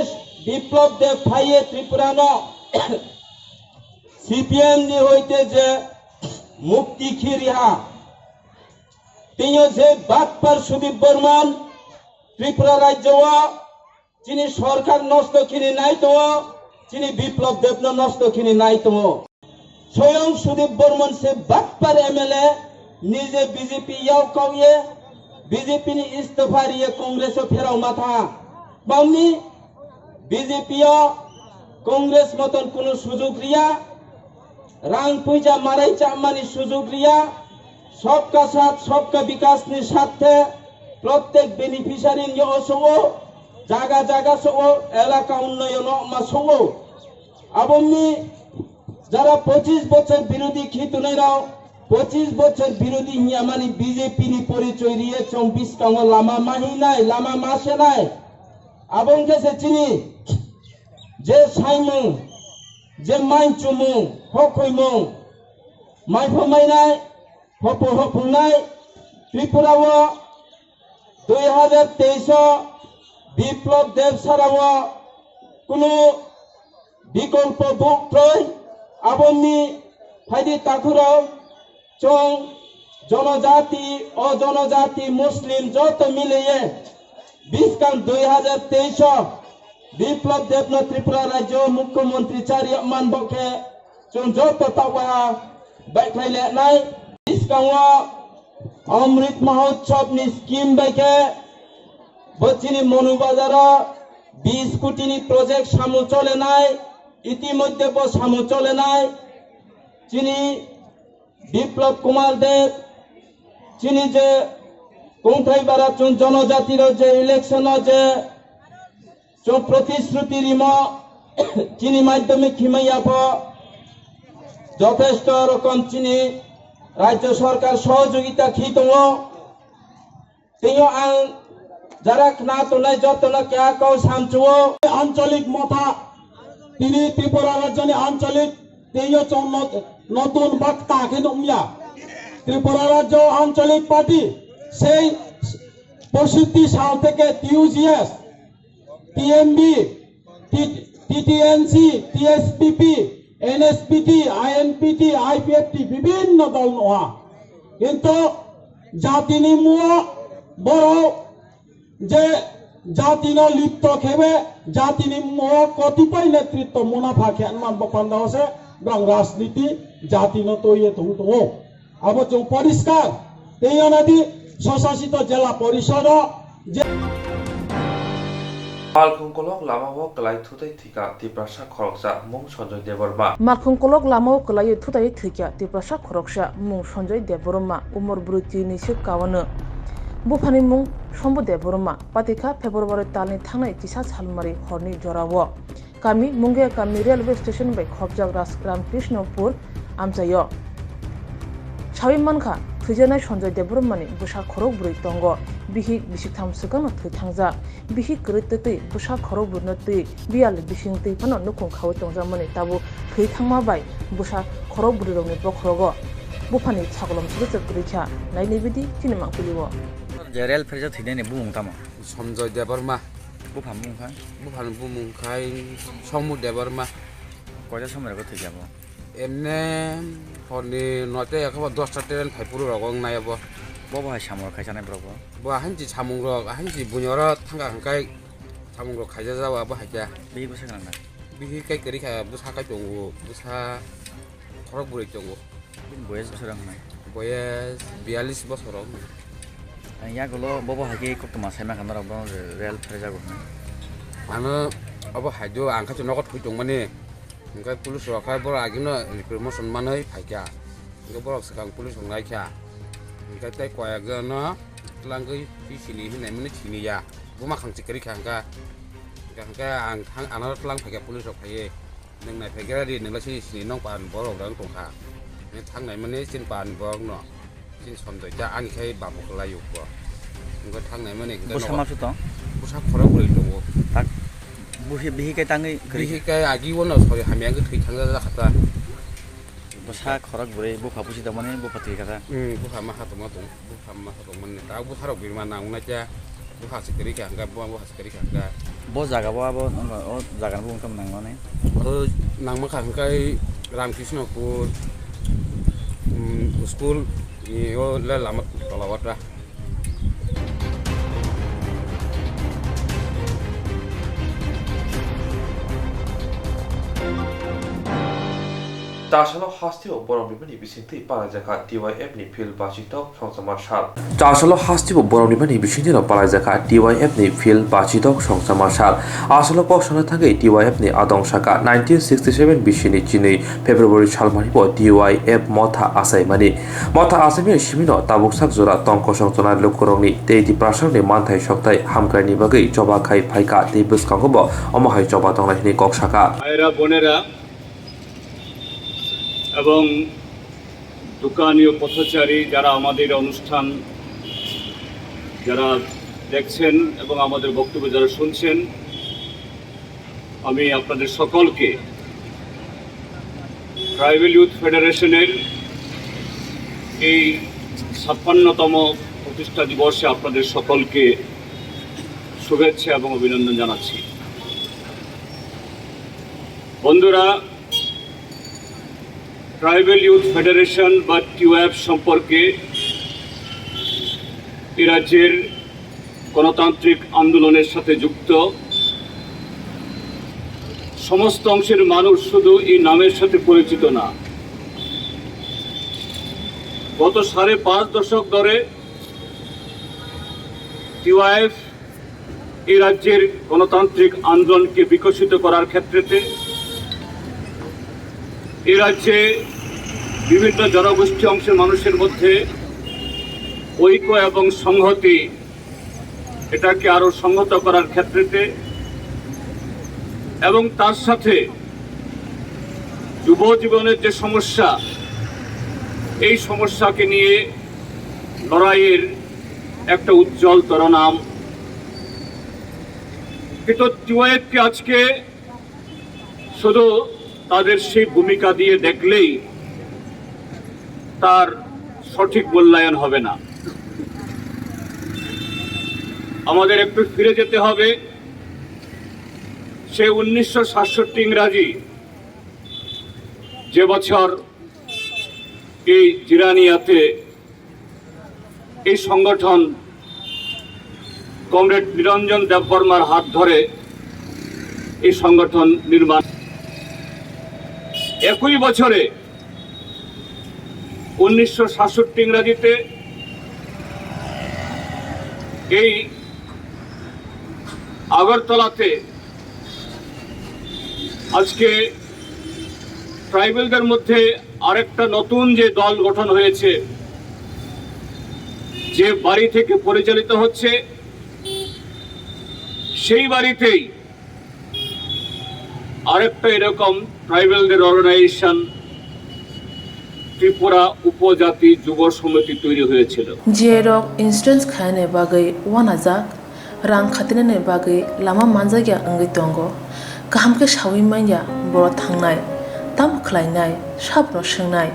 Biplab Deb phaiye Tripura no C P M ni hoite je mukti khiriha. Teiyo je batpar Sudip Borman Tripura rajyo o chini sorkar nosto khini nai tongo, chini Biplab Deb no nosto khini nai tongo. Soyong Sudip Borman se batpar M L A nije B J P yao kau ye B J P ni istofa riye Congress o pherao matha. Bangni B J P o Congress moton kunu sujug riya, rang puija marai chamani sujug riya, sabka saath sabka vikas ni sathe prottek beneficiary ni o sogo, jaga jaga sogo, elaka unnoyon o ma sogo. Aboni jara pochis bochor birodhi khitunai rok, pochis bochor birodhi hiya mani B J P ni porichoi riye chong biskango lama mahinai, lama masenai. Abo wngkhe se chini je saimung, je mainchumung, hokhoimung, maipha mainai, hopo hophungnai Tripura o dui hazar teis o Biplab Deb sara o kunu bikolpo buktroi aboni phaidi takhurok chong jonojati, o jonojati Muslim joto miliye biskang dui hazar teis o Biplab Debno Tripura rajyo mukhyamantri chariya man bokhe chwng joto tabukha baikhlai lenai. Bwskango Amrit Mahotsav ni scheme bai khe bo chini Monu Bazar o bis koti ni project samung cholenai, itimodhye bo samung cholenai. Chini Biplab Kumar Deb, chini je kongthai bara chwng jonojati rok je election o je chwng protishruti rimo, chini madhyamik himaya pho jothesto rokom chini rajyo sorkar sohojogita khi tongo. Teiyo ang jara khna tongnai jotono keha kau samchuo. Ancholik motha, tini Tripura rajyoni ancholik teiyo chong not-, notun bakta khe nukya. Tripura rajyo ancholik party sei poishoti sal theke T U G S, T M B, T-, T T N C, T S P P, N S P T, I N P T, I P F T, bibhinno dol noha. Kintu jatini muo borok je Jatino lipto khebe, jatini mo kotipai netritto munapha khe anman bo pandao se brang rajniti jatino toye tong tongo. Abo chwng poriskar tei onadi swsasito jela porisodo je Malkhung kolok lama o kwlai thutai thwikha Tiprasa khoroksa mung Sanjoy Debbarma. Malkhung kolok lama o kwlai thutai thwikha Tiprasa khoroksa mung Sanjoy Debbarma, umor brwi tini se kaono. Buphani mung Shambhu Debbarma, patikha February talni thangnai kisa salmari horni jorao. Kami Mungia kami railway station bai khopjak Ras-, Ramkrishnopur amchaio. Sawi mankha, thwijaknai Sanjoy Debbarmani bwsa khorok bwrwi tongo, bihik bisiktham swkangno thwi thangjak. Bihik kwrwi twtwi bwsa khorok bwrwino twi biyal bising twi phano nukhung khaui tongjakmani tabuk thwi thangma bai bwsa khorok bwrwirokni bokhorogo buphani sakolom swrwswk kwrwi kha. Nai naibidi chini mangpili o. Je rel pherjak thwinani bumung tamo? Sanjoy Debbarma. Bupha mung kha? Buphani bumung khai Shambhu Debbarma. Koisa somoi rok thwikha bo? Emne horni noita ya khe bo dosta train phai phuru rok wng nai bo. Bo bo hai samung rok khai chanai borok bo? Bo ahanchi samung rok, ahanchi buino oro thangkha hwnkhe samung rok khaijak jao abo hai khe. Bihik bwsa gwnang na? Bihik kai kwrwi kha, bwsa kai tongo, bwsa khorok bwrwi tongo. Bini boyes bwswk wng nai? Boyes biyalish bosor wng nai. Ang yagulo bo bo hai khe koktwma sai mankha norok bo rel pherjago hwnwi. Ano obo hai do ang khe nogo thwi tongmani. Hwnkhe police rok khe borok agino recrimination manwi phaikha. Hwnkhe borok swkang police rok naikha. Hwnkhe tei koyek jono twlangwi twi sini hinwi naimani siniya. Buma khangchi kwrwi kha hwnkhe. Hwnkhe ang thang, ano twlang phaikha police rok phaiwi. Nwng naiphaikhe ri, nwng lai sini sini nong pan borok rang tongkha. Nwng thang naimani chin pan borok no. Chini Sanjoy ta ani khai babu kwlai uk bo. Wngkha thang naimani hwnkhe bwsa nogo masa tong? Bwsa khorok bwrwi tongo. Tak buhi bihi kai tangwi kwrwi. Bihi kai agi wono sori hamya wngwi thwi thangja jakha ta. Bwsa khorok bwrwi bupha busi tongmani bupha thwi kha ta. Hmm, bupha ma ha tongma tong, bupha ma ha tongmani ta bupha rok birma nang wngnai ta. Bupha se kwrwi kha hwnkha, bupha se kwrwi kha hwnkha. Bo jaga bo abo wngkha, o jaga ni bumung tamo nang mani? O nang mankha hwnkhe Ramkrishnopur, um, school ni o le lama tola o ta. Tasalo hasteo borom rimani bisingtwi palaijak kha T Y F ni field bachitok Songcha Marshal. Tasalo hasteo borom rimani bisingtwi no palaijak kha T Y F ni field bachitok Songcha Marshal. Asalo kok sana thangwi T Y F ni adong saka nineteen sixty seven bisini chinwi February salmani bo T Y F motha achaimani. Motha achaimani simino tabuk sak jora tong kosong tongnai lukurokni tei Tiprasarokni manthai sokthai hamkraini bagwi choba khai phaikha tei bwskango bo omo hai choba tongnai hwnwi kok saka. ভাইরা, বোনেরা এবং দোকানি ও পথচারী, যারা আমাদের অনুষ্ঠান, যারা দেখছেন এবং আমাদের বক্তব্য যারা শুনছেন, আমি আপনাদের সকলকে ট্রাইবাল ইউথ ফেডারেশনের এই ছাপ্পান্নতম প্রতিষ্ঠা দিবসে আপনাদের সকলকে শুভেচ্ছা এবং অভিনন্দন জানাচ্ছি। বন্ধুরা, ট্রাইবাল ইউথ ফেডারেশন বা টিওএফ সম্পর্কে এ রাজ্যের গণতান্ত্রিক আন্দোলনের সাথে যুক্ত সমস্ত অংশের মানুষ শুধু এই নামের সাথে পরিচিত না। গত সাড়ে পাঁচ দশক ধরে টিওয়াইএফ এই রাজ্যের গণতান্ত্রিক আন্দোলনকে বিকশিত করার ক্ষেত্রেতে এ রাজ্যে বিভিন্ন জনগোষ্ঠী অংশের মানুষের মধ্যে ঐক্য এবং সংহতি, এটাকে আরো সংহত করার ক্ষেত্রেতে এবং তার সাথে যুব জীবনের যে সমস্যা, এই সমস্যাকে নিয়ে লড়াইয়ের একটা উজ্জ্বল তরা নাম। কিন্তু টিওয়াইএফকে আজকে শুধু তাদের সেই ভূমিকা দিয়ে দেখলেই তার সঠিক মূল্যায়ন হবে না। আমাদের একটু ফিরে যেতে হবে সেই উনিশশো সাতষট্টি ইংরাজি যে বছর এই জিরানিয়াতে এই সংগঠন কমরেড নিরঞ্জন দেববর্মার হাত ধরে এই সংগঠন নির্মাণ। একই বছরে উনিশশো সাতষট্টি ইংরাজিতে এই আগরতলাতে আজকে ট্রাইবেলদের মধ্যে আরেকটা নতুন যে দল গঠন হয়েছে, যে বাড়ি থেকে পরিচালিত হচ্ছে, সেই বাড়িতেই আরেকটা এরকম ট্রাইবেলদের অর্গানাইজেশন ত্রিপুরা উপজাতি যুব সমিতি তৈরি হয়েছিল। Jerok insurance khainani bagwi uanajak, rang khatinani bagwi lama manjakya wngwi tongo, kaham khe saui manya boro thangnai, tamo khlainai, sabno swngnai.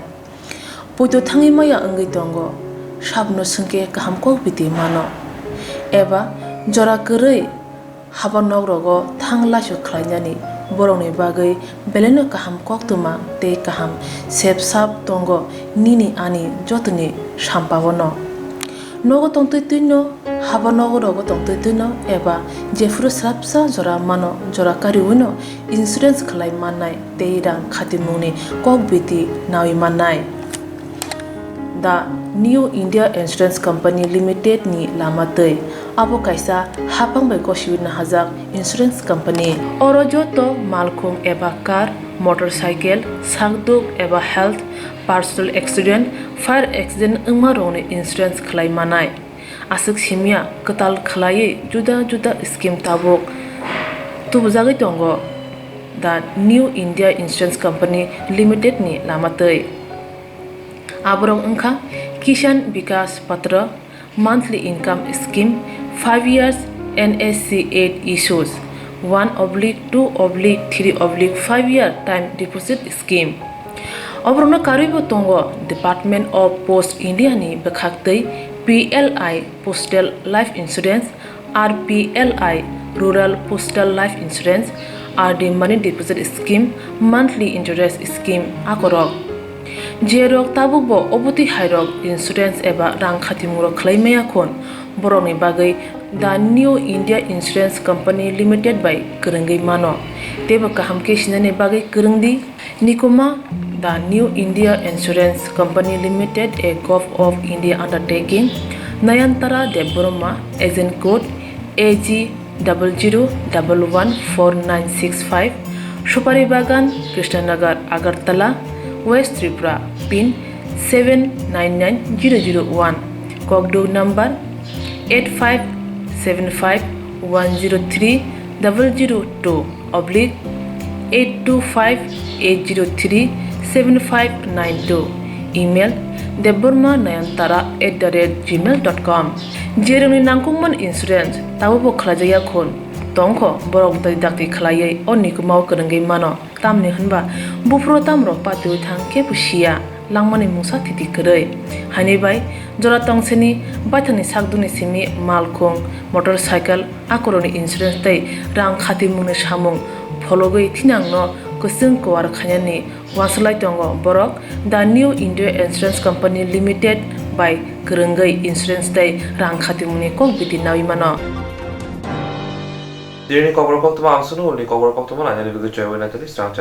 Poito thangwi maya wngwi tongo, sabno swngkhe kaham kok biti mano. Eba jora kwrwi haba nok rogo thang laisu khlainani borokni bagwi belaino kaham koktwma tei kaham sep sap tongo nini ani jotoni sampao no. Nogo tongtwi twino, haba nogo rogo tongtwi twino eba jephuru swrapsa jora mano jora kariwino insurance khlai mannai tei rang khatimungni kok biti nawi mannai. The New India Insurance Company Limited ni lama twi. Abo kaisa hapang bai gosiwi nahajak insurance company. Oro joto malkhung eba car, motorcycle, sakduk eba health, personal accident, fire accident wngma rokni insurance khlai manai. Aswk simya kwtal khlaiwi juda juda scheme tabuk tubujagwi tongo The New India Insurance Company Limited ni lama twi. Aborok wngkha Kisan Vikas Patra, monthly income scheme, five years N S C eight issues, one oblique two oblique three oblique five year time deposit scheme. Oborokno karwibo tongo Department of Post India ni bwkhaktwi P L I Postal Life Insurance, R P L I Rural Postal Life Insurance, R D Money Deposit Scheme, Monthly Interest Scheme akorok. Jerok tabukbo obotwi hairok insurance eba rang khatimungrok khlai maya khun, borokni bagwi The New India Insurance Company Limited bai kwrwngwi mano. Teibo kaham khe sinani bagwi kwrwngdi. Nikuma, The New India Insurance Company Limited, a Govt of India undertaking, Nayantara Debbarma, agent code A G double zero double one four nine six five, Supari Bagan, Krishnanagar, Agartala, West Tripura, pin seven nine nine zero zero one, kokduk number eight five seven five one zero three double zero two oblique eight two five eight zero three seven five nine two, email debbarma nayantara at the rate gmail dot com. Jerokni nangkukmani insurance tabukbo khlaijakya khun tongkho, borok bwtwi dakti khlaiwi o nikumao kwrwngwi mano. Tamni hwnba buphuru tamrok patiwi thang kebo siya, langmani mungsa thiti kwrwi. Haini bai jora tongsini baithangni sakdukni simi malkhung, motorcycle, akorokni insurance tei rang khatimungni samung phologwi thinangno kwchwng kuar khainani uansuk lai tongo borok. The New India Insurance Company Limited bai kwrwngwi insurance tei rang khatimungni kok biti nawi mano. Dinini kokborok koktwma ang sunu, ulni kokborok koktwma nainani bagwi joyoi naitani srang.